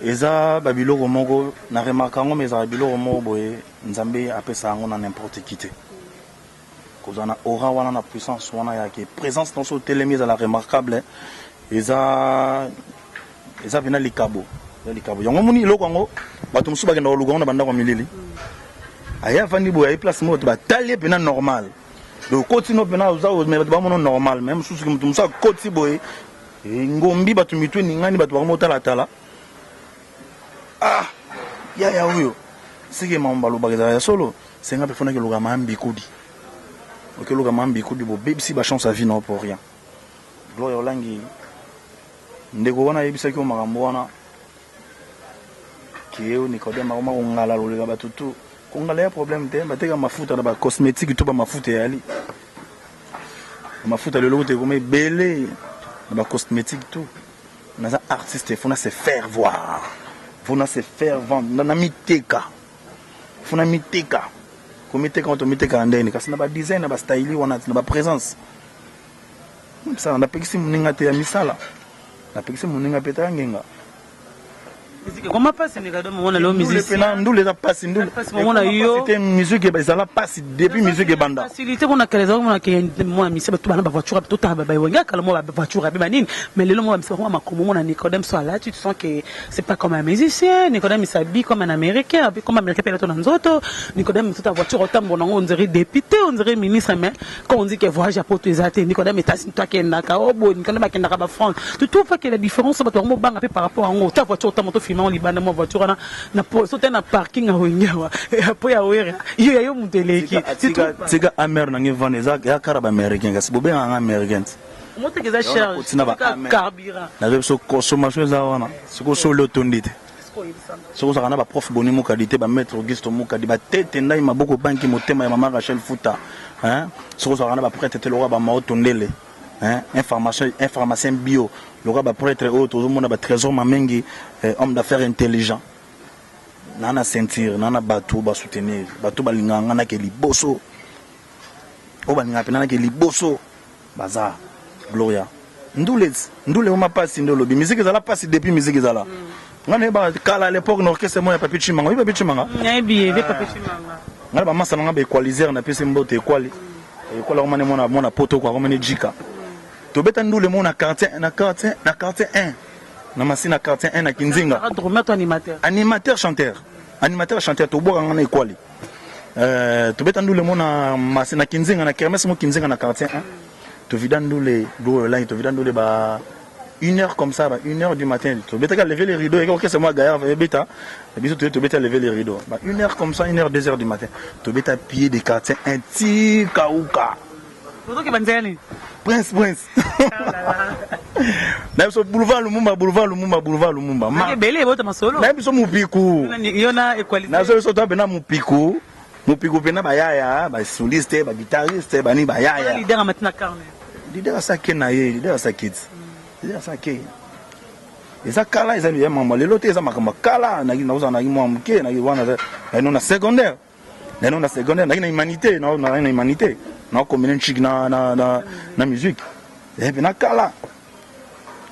Eza ba biloko moko na remarque yango, mais ezalaka biloko moko boye Nzambe apesa yango na n'importe qui te. Kozala na aura wana, na puissance wana ya ke présence na so otelemi ezala remarquable, eza mpena likabo, eza likabo yango. Omoni eloko yango, bato mosusu bakenda koluka yango na bandako ya milili. Aye, avandi boye, aye place moko, bato batali ye mpena normal. Donc okoti no mpena oza, mais bato bamona normal. Mais mosusu, moto mosusu akoti boye, ngombi, bato mitu eningani, bato bakoma otalatala: "Ah, yaya oyo seke mambo balobaka ezala ya solo." Senga mpe fonaki oluka mambikudi, okeluka mambikudi, bobebisi bachance ya vie na pour rien. Gloria Olangi, ndeko wana ayebisaki yo makambo wana ke Nicodème akoma kongala loleka bato tu. Kongala ya problème te, bateka mafuta na bacosmétique to bamafuta eyali mafuta lelo kuta ekoma ebele na bacosmétique tout. Naza artiste, faut na se faire voir, faut na se faire vendre, na miteka, faut na miteka. Komiteka wana, tomitekaka ndeni? Kasi na badesign, na bastyle wana, na baprésence misala. Napekisi moninga te ya misala, napekisi moninga mpe ta ngenga. Musique ekoma mpasi, Nicodème, omona lelo musicien. Pena ndule eza pasi, ndule Pasi momona yo. Te, musique ezala pasi depuis musique ebanda. Facilité mpona kala ezalaki mona ke mwana misi bato bana bavoiture, totala baewenge kala mwa bavoiture abe banini, mais lelo mwa bamisi bakoma makomo. Mona Nicodème so alati, tu sens que c'est pas comme un musicien. Nicodème, il s'habille comme un Américain, habille comme Américain mpe alato na nzoto. Nicodème, tota voiture otambola nango, on dirait député, on dirait ministre. Mais quand on dit que voyage ya poto eza te, Nicodème etasi to akendaka o boye, Nicodème akendaka bafrance. Tu trouves pas que la différence, bato bango banga mpe par rapport yango? Ta voiture otamba, tofilma ngo libanda, mwa voiture wana na so te na parking awenge awa po ya wera yo ya yo moto eleki. Tika amer nange vanda, eza ya kara baaméricain, kasi bobengaka américain ti. Moteka eza charge carburant. Naza biso consommation eza wana. Sikoyo soli otondi te, soki ozalaka na baprof Boni Mokadi te, bamaître Auguste Mokadi, batete ndai maboko banki motema ya mama Rachel Futa, soki ozalaka na baprêtre te lokola bamao tondele, un pharmacien bio lokola baprêtre oyo tozomona, batrésor mamengi, homme d'affaires intelligent naa na ceinture, naa na bato basoutenir, bato balingaka nga nake liboso, oyo balingaka mpena nake liboso baza. Gloria, ndule ndule oma mpasi nde olobi. Musique ezala mpasi depuis musique ezala. Nga nayeba kala, à l'époque, na orchestre moko ya Papi Chimanga. Oyebi Papi Chimanga? Nayebi ye, Papi Chimanga. Nga na bamasa nanga baequaliser, napesi mbote ekwali ekwali, akomani mwana mwana poto ko akomani jika. Tobeta ndule mo na quartier, na quartier 1 na masi, na quartier 1 na Kinzinga. Drummer to animateur? Animateur chanteur, animateur chanteur. Tobwaka nga na ekwali, tobeta ndule mo na masi na Kinzinga, na kermesse mo Kinzinga, na quartier 1. Tovida ndule do olangi, tovida ndule ba 1 heure comme ça, ba 1 heure du matin. Tobetaka lever les rideaux, eka orchestre mwa gaillard ebeta biso toye, tobeta lever les rideaux ba 1 heure comme ça, 1 heure, 2 heures du matin. Tobeta pied de quartier 1 ti kauka. Ozoke banzela nini? Prince, prince na biso, boulevard Lumumba, boulevard Lumumba, boulevard Lumumba. Ebele ebota masolo. Na biso mopiku. Yo na equalité. Nazo biso toa mpena mopiku, mopiku mpena, bayaya basoliste, baguitariste, bani bayaya. Leader amati na carne. Leader asake na ye, leader asake ti, leader asake. Eza kala, eza ya makambo lelo te, eza makambo ya kala. Nakozala naki mwa moke wana, nano na secondaire, nano na secondaire, naki na humanité, naki na humanité, nakombine nchiki na musique mpe na kala.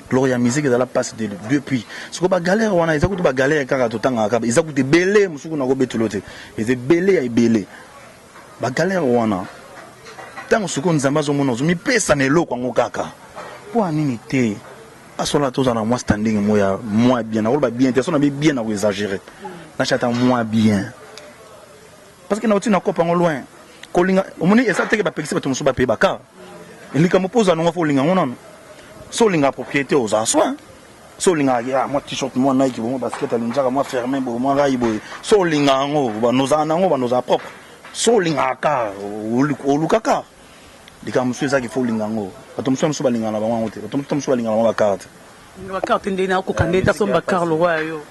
Gloire ya musique ezala mpasi depuis. Sikoyo bagalère wana eza kutu bagalère kaka totangaka kaka, eza kutu ebele mosuku nakobetelo te, eza ebele ya ebele bagalère wana. Ntango sikoyo Nzambe azomona ozomipesa na eloko yango kaka mpo ya nini te, asola tozala na mwa standing mo ya mwa bien. Nakoloba bien te, so na bi bien na koexagérer, natia ata mwa bien, parce que nauti na kopa yango loin. Kolinga omoni eza teke bapekisi bato mosusu bapeye bakar likambo mpo ozala nango, fo olinga yango nano. So olingaka propriété, ozala soin. So olingaka mwa t-shirt, mwa Nike boye, mwa basket alinzaka, mwa fermé boye, mwa rai boye, so olingaka yango, banozala nango, banozala propre. So olingaka car, oluka car. Likambo mosusu ezaki fo olinga yango. Bato mosusu mosusu balingaka na bango yango te, bato mosusu mosusu balingaka bango bacar te. Bakar te, ndeni akoka nde tasomba car lokwa ya yo.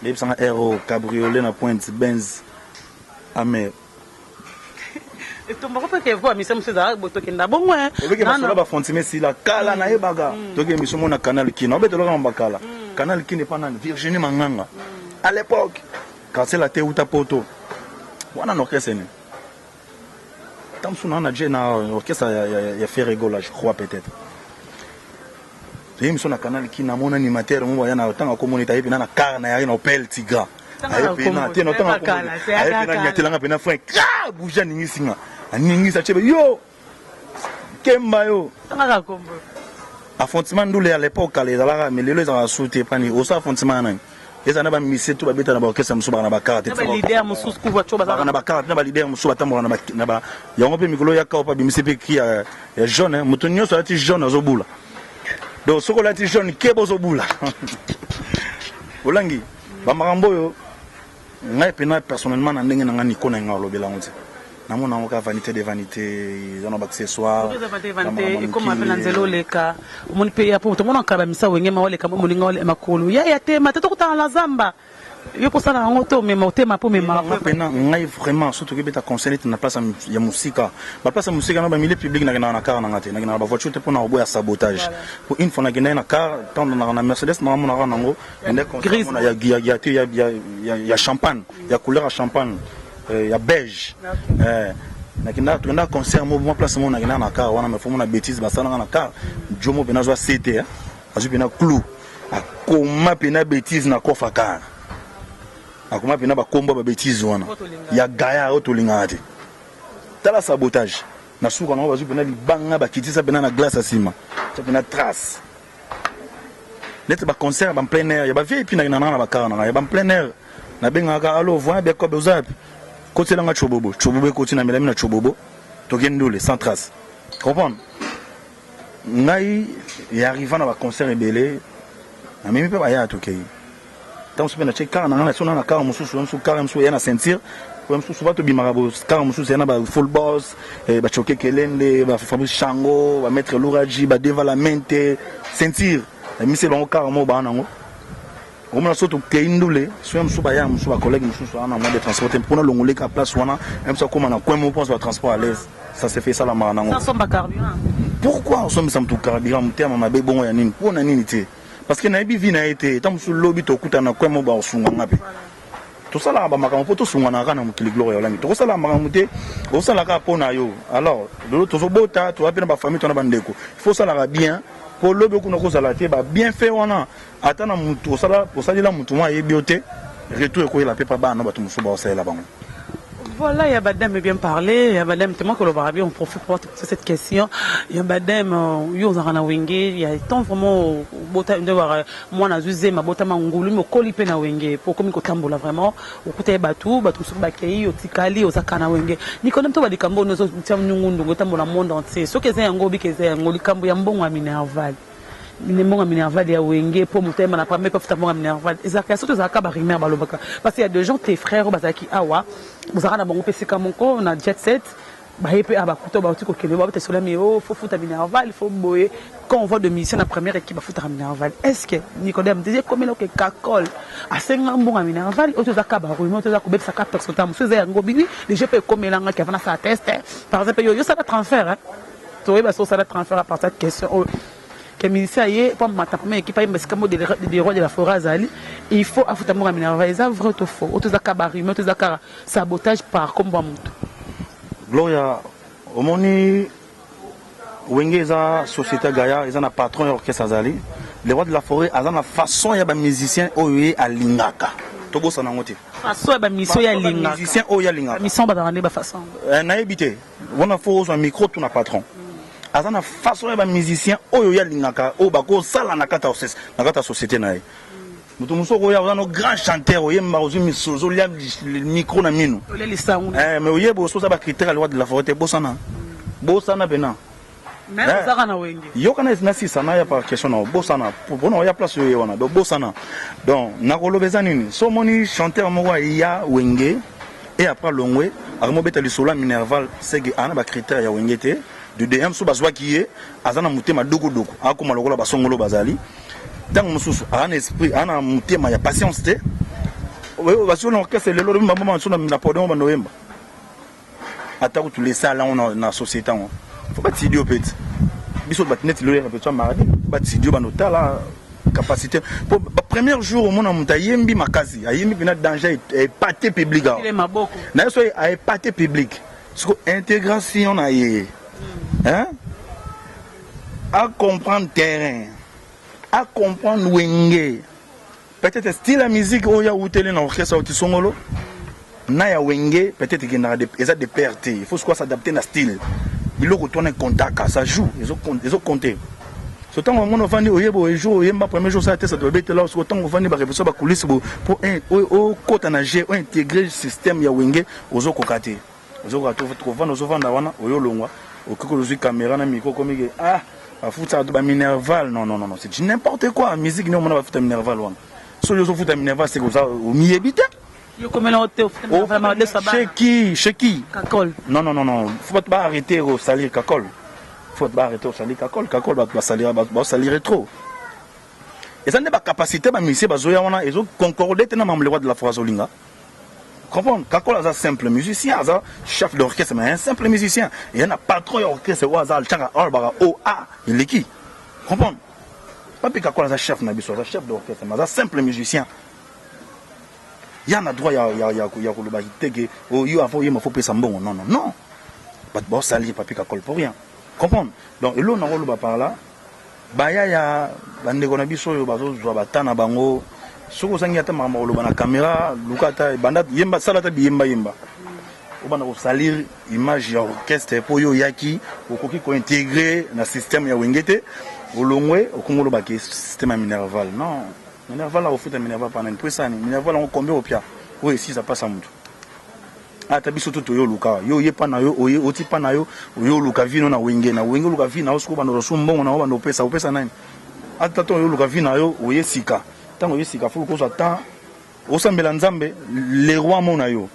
Nayebisanga ero cabriolet na pointe, Benz amer. Etombako mpe ke vo amisa mosusu ezalaka boye, tokenda bongo. Obeke masolo bafrontime esila kala. Nayebaka toki émission mo na Canal Kine, obetolaka bakala Canal Kine epa nani, Virginie Manganga à l'époque, quartier la te uta poto wana na orchestre nini ntango mosusu naa na je na orchestre ya Ferre Gola, je crois peut-être. Toye miso na canal ki na mona animateur mo baya na tanga komona etaye pena na car na yaki na Opel Tigra. Aye pena te na tanga komona. Aye pena nyatelanga pena frein. Kra bouge aningisi nga. Aningisa chebe yo. Kemba yo. Tanga kombo. Affrontement ndule à l'époque kala ezalaka mais lelo ezalaka su te pani osa affrontement nani eza na ba musiciens tout babeta na ba orchestre mosusu baka na ba carte ba leader mosusu kuva cho bazaka na ba carte na ba leader mosusu batambolaka na ba na ba yango mpe mikolo ya kao pa bimisi mpe ki ya, ya jaune moto nyonso alati jaune azobula donc soki olati jaune keba ozobula olangi bamakambo oyo ngai mpena personnellement na ndenge na ngai niko na ngai olobela yango te namona yango kaka vanité de vanité eza na baaccessoire ekoma mpe na nzela oleka omoni mpe ya po tomonaka bamisa wenge ma oleka moninga makolo yaya te mate tokutana na zamba Yo kosala yango te omema otema po omema. Nga pena ngai vraiment surtout ke beta conseil neti na place ya musika. Ba place ya musika na ba milieu public na na car na ngate na na ba voiture te pona oboya sabotage. Po une fois na kenda na car tant na na Mercedes na mona na ngo nde conseil na ya ya ya ya ya ya champagne ya couleur ya champagne euh, ya beige. Eh nakenda tokenda concert mo mwa place mo nakenda na car wana mais faut mona bêtise basalanga na car jomo pena azwa CT azwi pena clou akoma pena betise na coffre car akoma pena bakombo ba betise wana ya gaya oyo tolingaka te tala sabotage na suka nango bazwi pena libanga bakitisa pena na glace ya nsima tia pena trace neti baconcert ya baplein air ya bavip na nanga na bakara nanga ya baplein air nabengaka alo voya bekobe oza wapi kotelanga chobobo chobobo ekoti na melami na chobobo tokende ndule sans trace comprendre Ngai e arriva na ba concert ebele namemi mpe baya tokei ntango mosusu mpe natie kar na ngai nasona na kar mosusu mosusu kar mosusu eya na ceinture oyo mosusu bato bimaka bo kar mosusu eya na ba full boss eh, bachoke kelende ba fabrice chango ba maître louraji ba deva la mente ceinture emise bango kar moko baa nango omona so tokei ndule soki mosusu baya mosusu bacollègue mosusu wana moyen de transport te mpona longoleka place wana ye mosusu akóma na coin moko mpo azwa transport à l'aise ça se fait esalamaka nango pourquoi osombisa motu carburant motema mabe bongo ya nini mpo na nini te parce que nayebi vie na ye te ntango mosusu lobi tokutana na coin moko bakosunga nga mpe tosalaka bamakambo mpo tosunganaka kaka na mokili gloria olangi tokosalaka makambo te osalaka kaka mpo na yo alors lelo tozobota toza mpe na bafamille to na bandeko il faut osalaka bien mpo lobi okuna kozala te babienfait wana Ata na mutu osala osalela mutu mwa ayebi yo te retour ekoyela pe pa bana na batu mosusu baosalela bango. Voilà, il y a Badem bien parlé, il y a Badem, tellement que le barabie, on profite pour te poser cette question. Il y a Badem, yo ozalaka na wenge, il y a tant vraiment bota nde wa mwana zuze mabota mangulu mais okoli pe na wenge po okomi kotambola vraiment okuta ye batu batu mosusu bakei otikali ozaka na wenge. Nikodem to ba likambo oyo ozo tia nyungu ndungu etambola monde entier. Soki eza yango obika eza yango likambo ya mbongo ya Minerval. Mbongo ya minerval ya wenge po moto ayemba na premier pe afuta mbongo ya minerval ezalaka ya soki ezalaka ba rumeur balobaka parce que ya de gens tes frères oyo bazalaki awa bozalaka na bango mpe esika moko na jet set baye mpe awa bakuta bauti kokende babeta lisolo ya mi o fo futa minerval fo boye quand on voit de musicien na première équipe bafutaka minerval est ce que Nicodème deuxième ekomela oke kakol asenga mbongo ya minerval oyo toza ka ba rumeur toza kobebisa ka personne ta mosusu eza yango bini deja mpe ekomelangaki avant nasala test par exemple yo yosala transfert hein? Toyeba soki osala transfert à partir ya question oyo que musicien aye po amata première équipe ayemba esika moko de roi de la forêt azali il faut afuta mbongo ya minerva eza vrai to faux oyo toza kaka ba rumeur toza kaka sabotage par kombo ya moto. Gloria omoni wenge eza société ya gaillard eza na patron ya orchestre azali le roi de la forêt aza na façon ya ba musicien oyo ye alingaka tobosana yango te façon ya ba musicien oyo alingaka musicien oyo alingaka musicien bazalaka nde ba façon eh, nayebi te Wana faut ozwa micro tuna patron. Aza na façon ya ba musiciens oyo ye alingaka oyo bakosala na kati ya orchestre, na kati ya société na ye. Moto mosusu okoya oza no grand chanteur oyemba ozwi misolo ozolia micro na minu. Olia lisangu. Eh mais oyeba oso oza ba critères ya loi de la forêt te bosana. Bosana pena. Mais eh. ozaka na wenge. Yoka na na sisa na ya par question na bosana pona oya place oyo wana donc bosana. Donc nakoloba eza nini? So moni chanteur moko ya wenge et après alongwe akomi obeta lisolo ya minerval seke aza na ba critères ya wenge te de dm so bazwaki ye aza na motema dokodoko akoma lokola basongolo bazali ntango mosusu aza na esprit aza na motema ya patience te basio na orchestre lelo lobi maboma so na podium bando oyemba ata kutu lesala yango na société yango fo batidi yo peti biso bato neti lelo ya repetition mardi batidi yo bando tala capacité po ba premier jour omona moto ayembi makasi ayembi mpena danger epate public awa na ye soki aepate public siko intégration na ye hein a comprendre terrain. A comprendre Wenge. Peut-être style ya musique oyo awuteli na orchestre auti songolo na ya Wenge, peut-être ekendaka eza de pair te. Il faut sikoyo s'adapter na style. Biloko to wana ekontaka, ça joue, ezo compter. So ntango omoni ofandi, oyeba oye jour oyemba premier jour, osala te, sato babetela. Siko ntango ofandi, barépétition, bacoulisse bo po okota na jeu, ointégrer système ya Wenge, ozokoka te, ozokoka te. Kovanda, ozovanda wana, oyo olongwa, okoki ozwi caméra na micro, okomi ke ah, bafutaka to baminerval. Non, non, non, non, c'est du n'importe quoi. Musique nde omona bafuta minerval wana. Soki ozofuta minerval, seke oza omiyebi te. Yokomela te. Chez qui? Chez qui? Kakol. Non, non, non, non, faut bato baarrêter kosalir Kakol. Faut bato baarrêter kosalir Kakol. Kakol, bato basalira, baosalire trop. Eza nde bacapacité bamusicien bazoya wana ezoconcorde te na mambo le roi de la forêt azolinga comprendre. Kakol aza simple musicien, aza chef d'orchestre, mais un simple musicien. Eya na patron ya orchestre oyo aza altiaka, oyo alobaka o a eleki. Comprendre, Papi Kakol aza chef na biso, aza chef d'orchestre, mais aza simple musicien. Ya na droit ya koloba te ke yo avant oyemba, faut pesa mbongo. Non, non, non, bato baosalir Papi Kakol pour rien. Comprendre? Donc eloko nango oloba par là, baya ya bandeko na biso oyo bazozwa bata na bango, soki ozangi ata makambo koloba na caméra, luka ata banda yemba, sala ata biyemba yemba, obanda kosalir image ya orchestre mpo oyo oyaki, okoki kointégrer na système ya Wenge te. Olongwe, okongo olobaki système ya minerval. Non, minerval akofuta minerval pana nini? Po esani minerval yango combien opia oyo esisa mpasa motu? Ata biso to toyo oluka yo, oye pa na yo, oye oti pa na yo, oyo oluka vino na Wenge, na Wenge oluka vi na yo. Soki obanda ozwa mbongo na yo, banda opesa, opesa nani? Ata to oyo oluka vi na yo, oye sika. Ntango oye sika, fo kozwa temps osambela Nzambe, le roi amona yo,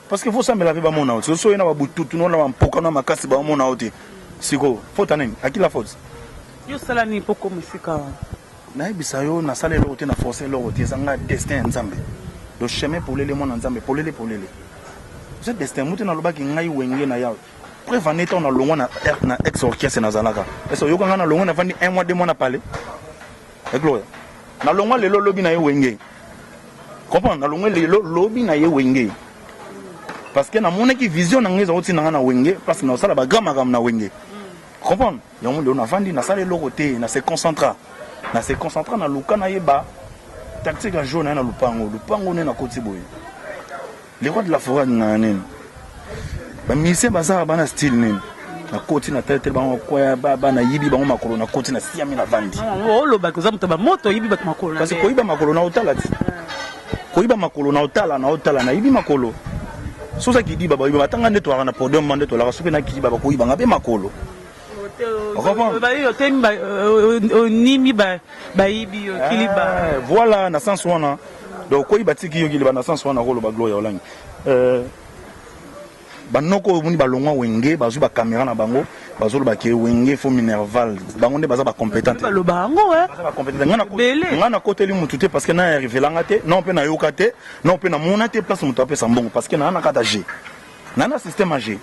parce que faut osambela mpe bamona yo. Soki oye na babututu no na bampoka na makasi, bamona yo te. Sikoyo faute nini? Aki la faute? Yo osala nini mpo koma esika wana? Nayebisa yo, nasala eloko te, na force eloko te. Eza nga destin ya Nzambe, le chemin polele, mwana Nzambe polele polele, eza destin. Mutu nalobaki ngai Wenge na ya preuve ane, ntango nalongwa na ex orchestre nazalaka ese, oyoka ngai nalongwa, navandi un mois, 2 mois na palais Gloria. Nalongwa lelo, lobi na ye Wenge. Comprendre? Nalongwa lelo, lobi na ye Wenge, parce que namonaki vision na ngai eza kotina ngai na Wenge, parce que nasala bagrand makambo na Wenge. Comprendre? Yango lelo navandi, nasala eloko te, na se concentra, na se concentra, naluka nayeba tactique ya jour na ye na lupango. Lupango nde nakoti boye, le roi de la forêt alingaka nini, bamusicien bazaka bana style nini. Nakoti na tele bango kwaya, nayibi bango makolo, nakoti na siami, navandi. Olobaki oza moto bamoto, oyibi bato makolo. Kasi koyiba makolo na otala ti koyiba makolo na otala na otala, nayibi makolo. So oza kidiba, bayiba batanga nde toyaka na podium ma nde tolaka. Soki nakidiba, bakoyibanga mpe makolo. Onimi, bayibi yo kiliba. Voilà, na sens wana. Donc koyiba tiki yo kiliba, na sens wana koloba Gloria Olangi. Banoko oyo omoni balongwa Wenge, bazwi bacaméra na bango, bazoloba ke Wenge faut minerval. Bango nde baza bacompétent. Baloba yango. Baza bacompétent. Nga nakoteli mutu te, parce que na arrivelanga te, non mpe nayoka te, non mpe namona te place moto apesa mbongo, parce que naa na kata g naa na système ya g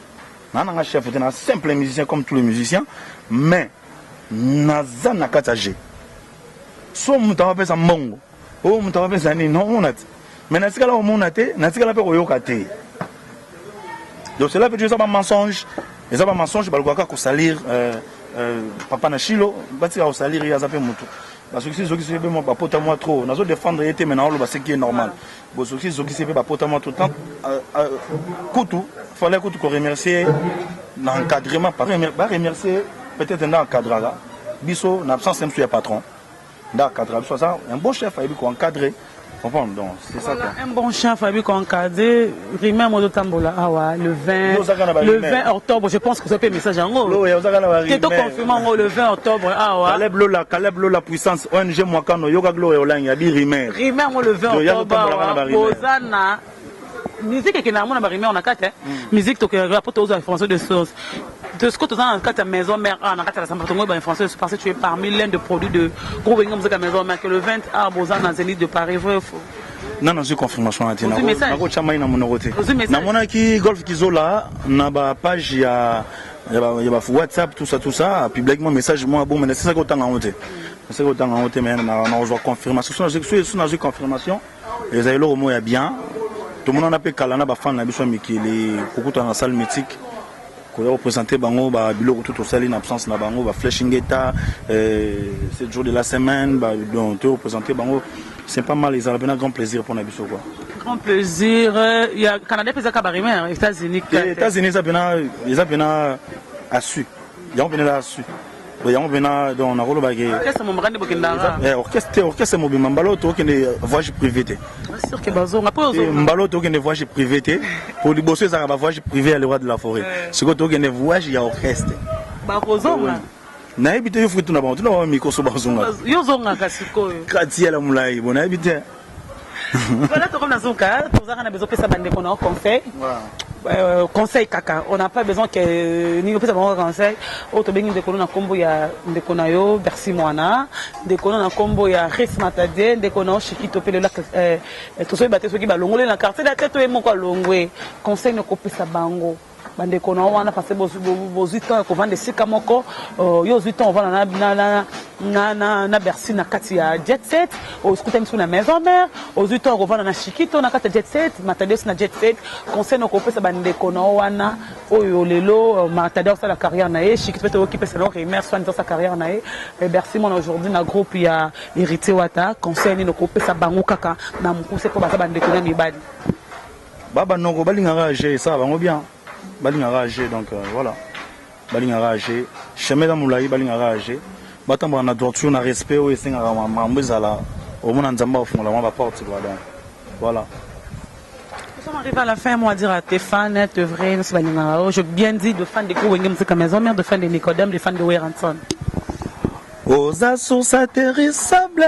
naa nanga chef te, na simple musicien comme tous les musiciens, mais naza na kati ya g. So moto akopesa mbongo, oyo moto akopesa nini, naomona te, mais natikala komona te, natikala mpe koyoka te. Donc cela veut dire eza bamensonge, eza bamensonge. Balukaka kosalir papa na Shilo, batika kosalir ye, aza mpe motu. Basokisi zokisi mpe bapota mwa trop. Nazo défendre ye te, mais naoloba ce qui est normal. Bosokisi zokisi mpe bapota mwa trop. Kutu fallait kutu koremercier na encadrement, baremercier peut-être nde encadraka biso na absence mosusu ya patron, nde encadra biso. Aza un bon chef, ayebi koencadrer. Comprendre? Donc c'est ça. Voilà, quoi. Un bon chef ayebi koencadrer. Rumeur mozo tambola awa le 20, le 20 octobre, je pense que ça peut message yango te to confirme yango, le 20 octobre awa. Caleb Lola, Caleb Lola puissance ONG Mwakano, yoka Gloria Olangi abi rumeur. Rumeur yango le 20 octobre awa boza na musique ekendaka mona barumeur na kati musique. Tokendaka po tozwa information de source de ce que toza na kati ya maison mère a na kati ya basamba tongo ba information, parce que tu es parmi l'un de produits de groupe Wenge Musica Maison Mère, que le 20 a boza na Zénith de Paris, vrai ou faux? Nga nazwi confirmation wana te, nakotya mai na monoko te. Namonaki Golf Kizola na bapage ya ba WhatsApp, tout ça, tout ça, apubliaki mwa message mwa bon, mais nasisaki kotanga yango te, nasisaki kotanga yango te, mais nakozwa confirmation. So nazwi confirmation, ezali eloko moko ya bien. Tomonana mpe kala na bafane na biso ya mikili, kokutana na salle mythique. Koya kopresente bango ba biloko tout tosali na absence na bango, ba flèche ngeta, 7 jours de la semaine, ba donc to représenter bango, c'est pas mal, ezala pena grand plaisir pona biso quoi. Grand plaisir ya Canada pesa ka ba rumeur États-Unis. États-Unis eza pena assu. Yango pena eza assu. Yango pena donc nakoloba ke orchestre mobimba nde bokendaka. Orchestre te, orchestre mobimba mbala oyo tokende voyage privé te. Sûr que bazonga po ozonga. Mbala oyo tokende voyage privé te. Po liboso ezalaka ba voyage privé ya le roi de la forêt. Sikoyo tokende voyage ya orchestre. Bakozonga. Nayebi te, yo fuki tuna bango, tuna bango mikoso bazonga. Yo ozongaka sikoyo. Kati ya la molai, bon nayebi te. Voilà, tokomi na suka, tozalaka na besoin opesa bandeko na yo conseil. Conseil kaka, on n'a pas besoin que nini opesa bango conseil. Oyo tobengi ndeko na nkombo ya ndeko na yo Bercy Mwana, ndeko na nkombo ya Ris Matadie, ndeko na yo Shikito mpe lelo tozoyeba te soki balongoli na quartier da te to ye moko alongwe. Conseil nakopesa bango bandeko na yo wana, parce que bozwi temps ya kovanda esika moko, yo ozwi temps ovanda na Bercy na kati ya Jet Set, okutani biso na Maison Mère, ozwi temps ya kovanda na Shikito na kati ya Jet Set, Matadi aussi na Jet Set. Conseil nakopesa bandeko na yo wana oyo lelo Matadi osala carrière na ye, Shikito mpe toyoki pesa na rumeur soit sa carrière na ye, Bercy Mwana aujourd'hui na groupe ya Héritier Wata, conseil nini okopesa bango kaka na mokuse mpo baza bandeko na mibali? Baba noko balingaka age, ça bango bien, balingaka age, donc voilà, balingaka age, chemin eza molai, balingaka age, batambola na droiture na respect oyo esengaka makambo ezala omona Nzambe akofungola mwa baporte quoi, donc voilà. Nous sommes arrivés à la fin, moi, à dire à tes fans, tes vrais, nous sommes je bien dit, de fans de Wenge Musica Maison Mère, de fans de Nicodème, de fans de Werrason. Oza source atterrissable,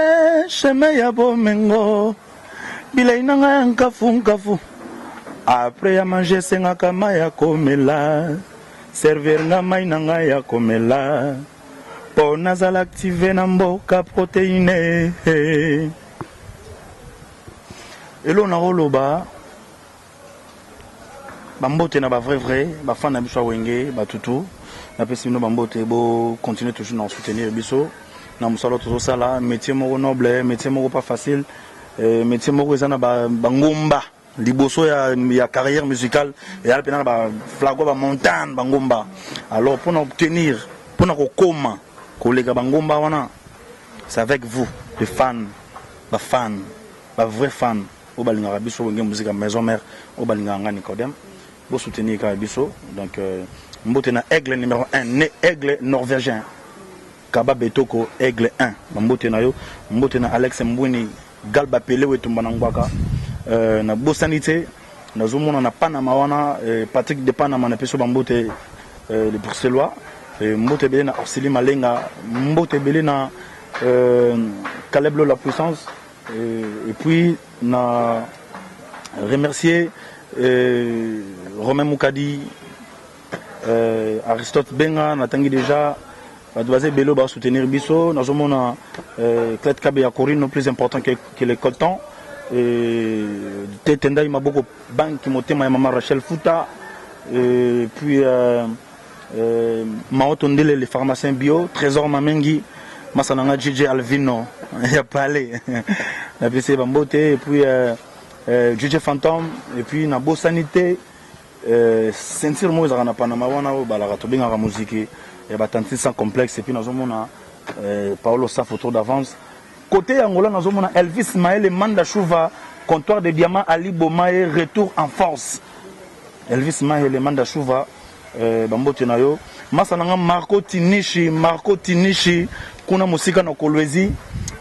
chemin ya bomengo, bilei na ngai ya nkafu nkafu, après ya manger esengaka mai ya komela, servir nga mai na ngai ya komela, mpo nazala active na mboka protéine. Eloko nakoloba, bambote na ba vrai vrai bafan na biso ya Wenge, batutu napesi bino bambote, bo continuer toujours na soutenir biso na mosala tozosala, métier moko noble, métier moko pas facile, métier moko eza na bangomba liboso ya carrière musicale, eyala mpena na baflago, bamontagne, bangomba. Alors mpona obtenir, mpona kokoma koleka bangomba wana, c'est avec vous les fans, bafan, bavrai fan oyo balingaka biso Wenge Musica Maison Mère, oyo balingaka nga Nicodème, bosoutenir kaka biso. Donc mbote na aigle numéro 1 ne aigle norvégien Kaba Betoko, aigle 1, bambote na yo. Mbote na Alex Mbwini Galba Pele wetumba na ngwaka, nabosani te, nazomona na Panama wana, Patrick de Panama, napesi yo bambote, le Bruxellois. Mbote ebele na Orsili Malenga, mbote ebele na Caleb la puissance, et puis na remercier Romain Moukadi, Aristote Benga, natangi déjà bato baza ebele oyo basoutenir biso. Nazomona Clet Kabe ya Corino, plus important que le coton, Tete Ndai Maboko Banki, motema ya mama Rachel Futa, et puis Maoto Ndele le pharmacien bio, Trésor Mamengi, Masananga JJ Alvino ya Palais, napesi ye bambote, et puis JJ Phantom, et puis nabosani te ceinture moko ezalaka na Panama wana oyo balaka, tobengaka moziki ya batantine sans complexe. Et puis nazomona Paolo Safo tour d'avance côté ya Angola, nazomona Elvis Maele Manda Chouva, comptoir de diamant Ali Bomaye, retour en force, Elvis Maele Manda Chouva, bambote na yo. Masa nanga Marco Tinishi, Marco Tinishi kuna mosika na Kolwezi,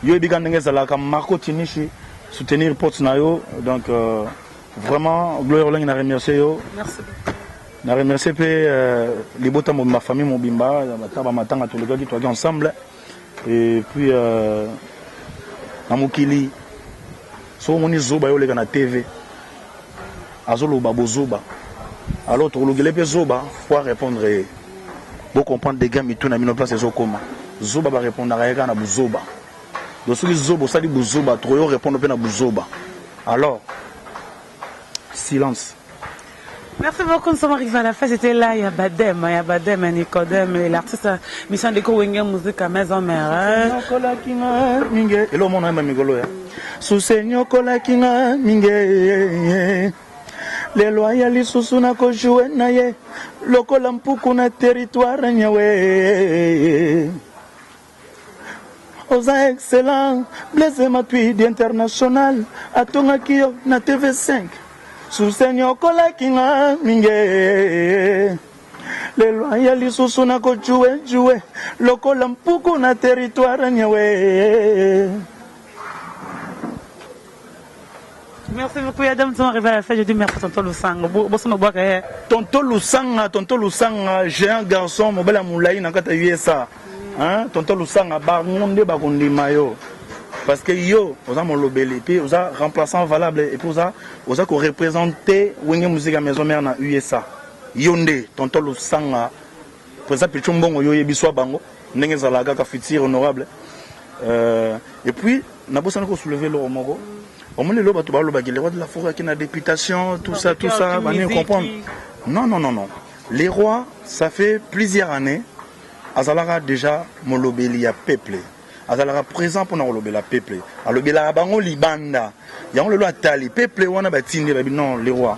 yo yebika ndenge ezalaka. Marco Tinishi, soutenir pote na yo. Donc vraiment, Gloire Olangi, na remercier yo. Merci. Na remercier mpe libota mobimba, famille mobimba, ata bamatanga tolekaki, toyaki ensemble. Et puis na mokili, soki omoni zoba yo oleka na TV azoloba bozoba, alors tokolokele mpe zoba po arépondre ye. Bocomprendre dégâts mitu na bino place ezokoma. Zoba barépondaka ye kaka na buzoba. Donc soki zoba osali buzoba, tokoyo répondre mpe na buzoba. Alors silence. Merci beaucoup, nous sommes arrivés à la fin. C'était là, il y a Badem, il y a Badem, Nicodème, et l'artiste Mission de Wenge Musica Maison Mère. Minge elo mona yamba mikolo ya susenyokolaki nga minge. Lelo aya lisusu na ko jouer na ye lokola mpuku na territoire nyewe. Oza excellent Blaise Matuidi international atongaki yo na TV5 source nyokolaki nga mingi. Lelo aya lisusu na ko jouer jouer lokola mpuku na territoire nyewe. Merci beaucoup Adam, nous sommes arrivés à la fin, je dis merci tonton Lusanga. Bosono bwaka eh. Tonton Lusanga, tonton Lusanga, géant garçon, mobali ya molayi na kati ya USA. Hein, tonton Lusanga bango nde bakondima yo. Parce que yo oza molobeli puis oza remplaçant valable et puis oza oza ko représenter Wenge Musica Maison Mère na USA. Yo nde tonton Lusanga président Pichu Mbongo yo yebi swa bango ndenge ezalaka kaka futur honorable. Euh, et puis nabosani ko soulever eloko moko omoni lelo bato balobaki le roi de la forêt aki na députation tout ça tout ça bani comprendre. Non, non, non, non, les rois, ça fait plusieurs années azalaka déjà molobeli ya peuple, azalaka présent mpona kolobela peuple, alobelaka bango libanda. Yango lelo atali peuple wana, batindi babi non, le roi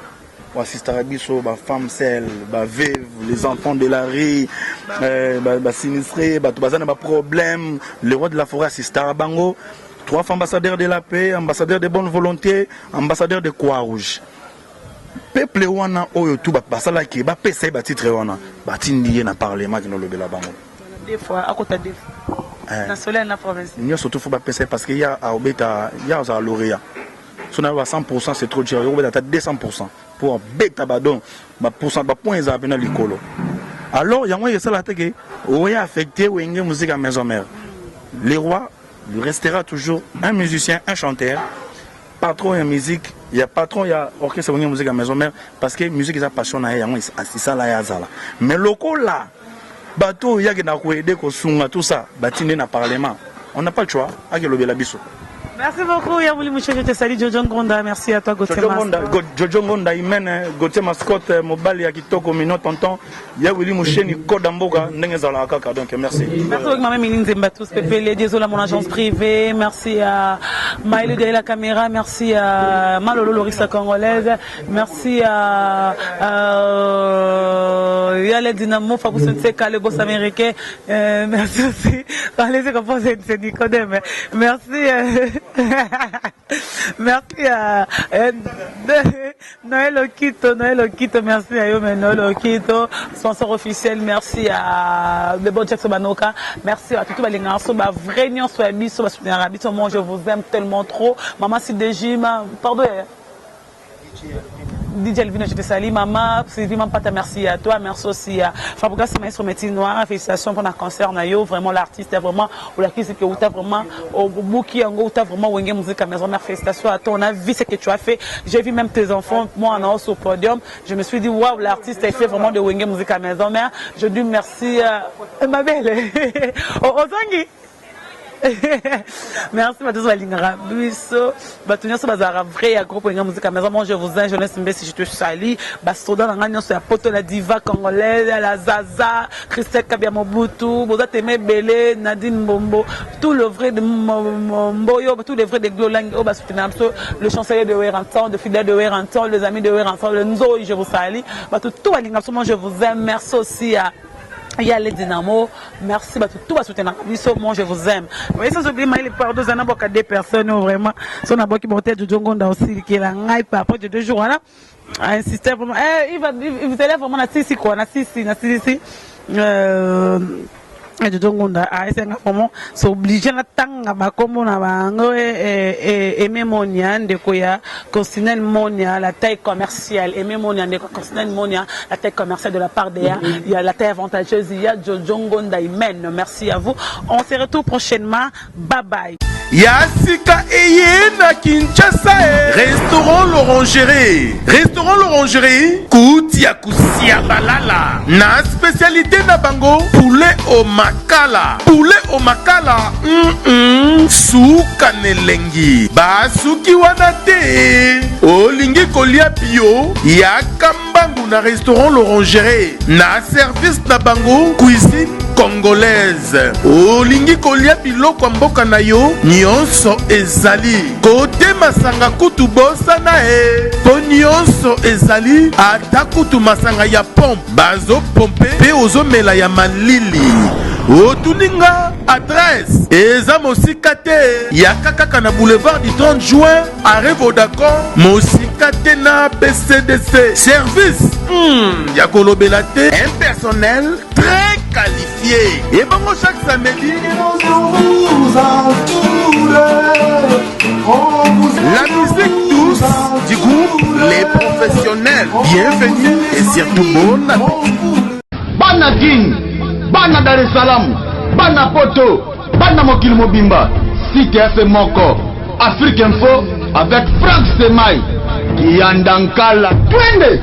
oassistaka biso, bafemme seules, baveuve, les enfants de la rue, basinistré, bato baza na baproblème, le roi de la forêt assistaka bango. Trois fois ambassadeur de la paix, ambassadeur de bonne volonté, ambassadeur de croix rouge. Peuple wana oyo tu basalaki bapesa ye batitre wana, batindi ye na parlement kino olobela bango. Deux fois akota, deux fois national na province. Nyonso tu fo bapesa ye parce que ya aobeta, ya azala lauréat. So na ba 100, c'est trop dur, yokobeta ata 200 pour abeta badon bapoint, bapoint ezala mpena likolo. Alors yango esala te ke oya affecté Wenge Musique ya Maison Mère. Le roi lui restera toujours un musicien, un chanteur, patron ya musique, ya patron ya orchestre Wenge Musique ya Maison Mère, parce que musique eza passion na ye, yango esala ye azala. Mais lokola bato oyo yaki na koaider, kosunga, tout ça, batindi na parlement, on n'a pas le choix, akelobela biso. Merci beaucoup, Yamouli Mouché, je te salue, Jojo Ngonda. Merci à toi, Gauthier. Jojo Ngonda, Jojo Ngonda, Imene, Gauthier Mascotte, Mobali ya Kitoko, Mino Tonton, Yawili Moucheni, Koda Mboka, ndenge ezalaka kaka, donc merci. Merci beaucoup, Maman Mini Nzemba, tous, Pépé, désolé, mon agence privée. Merci à Maël derrière la caméra. Merci à Malolo Lorissa congolaise. Merci à Yale Dynamo, Fabrice Nseka, le boss américain. Merci aussi. Allez, c'est comment c'est Nicodème. Merci. Merci à Noël Okito, Noël Okito, merci à yo, mais Noël Okito, sponsor officiel, merci à Le Bon Jackson Banoka, merci à tout les garçons, bah, vrai nyonso ya biso, ba soutenir biso, moi je vous aime tellement trop. Maman Sidejima, pardon. DJ Elvino, je te salue. Maman, Sylvie Mampata, merci à toi. Merci aussi à Fabrice Maestro Métis Noir. Félicitations pour le concert. Nayo. Vraiment, l'artiste est vraiment, ou la crise que tu vraiment, au Bouki, en gros, vraiment, Wenge Musique à Maison Mère. Félicitations à toi. On a vu ce que tu as fait. J'ai vu même tes enfants, moi, en haut sur le podium. Je me suis dit, waouh, l'artiste a fait vraiment de Wenge Musique à Maison Mère. Je dis merci, ma belle. Oh, Ozangi. Merci bato nyonso balingaka biso, bato nyonso bazalaka vrai ya groupe Wenge Musique Maison. Moi je vous aime. Jeunesse Mbesi, je te salue. Basoda na ngai nyonso ya poto, la diva congolaise, la Zaza, Christelle Kabia Mobutu, boza teme ebele, Nadine Mbombo, tout le vrai de Mboyo, tout le vrai de Glolang oyo basoutenaka biso, le chancelier de Werrason, de fidèle de Werrason, les amis de Werrason, le Nzoi, je vous salue. Bato tout balingaka biso, moi je vous aime. Merci aussi à Yale Dynamo, merci bato tout basoutenaka biso, moi je vous aime. Mais sans oublier Maël, pardon, zana boka deux personnes vraiment. Son aboki bonté Jojo Ngonda aussi qui la ngai pa après de 2 jours voilà. A insister vraiment. Eh, il va vous allez vraiment na sisi quoi, na sisi, na sisi. Jojo Ngonda aesenga vraiment, c'est obligé na tanga bakombo na bango. Aimé Monia, ndeko ya Constantin Monia, la taille commerciale. Aimé Monia, ndeko Constantin Monia, la taille commerciale de la part de ya, il y a la taille avantageuse, il y a Jojo Ngonda Imen. Merci à vous, on se retrouve prochainement, bye bye. Ya sika eye na Kinshasa e. Restaurant L'Orangerie, restaurant L'Orangerie, kuti ya kusia balala na spécialité na bango poulet au makala, poulet au makala, suka na elengi. Basuki wana te, olingi kolia. kolia bio? Yaka mbangu na restaurant L'Orangerie na service na bango cuisine congolaise. Olingi kolia biloko ya mboka na yo? Nyonso ezali. Kote masanga kutu bosana e, mpo nyonso ezali, ata kutu masanga ya pompe bazopompe mpe ozomela ya malili. Otuni nga adresse? Eza mosika te, yaka kaka na boulevard du 30 juin, arrêt Vodacom, mosika te na BCDC. Service ya kolobela te, un personnel très qualifié. Ebongo chaque samedi, la musique douce du groupe Les Professionnels. Bienvenue et surtout bon appétit. Bana Kin, bana Dar es Salaam, bana Poto, bana mokili mobimba, site F moko, Afrique Info avec Frank Semai, Kianda Nkala, twende!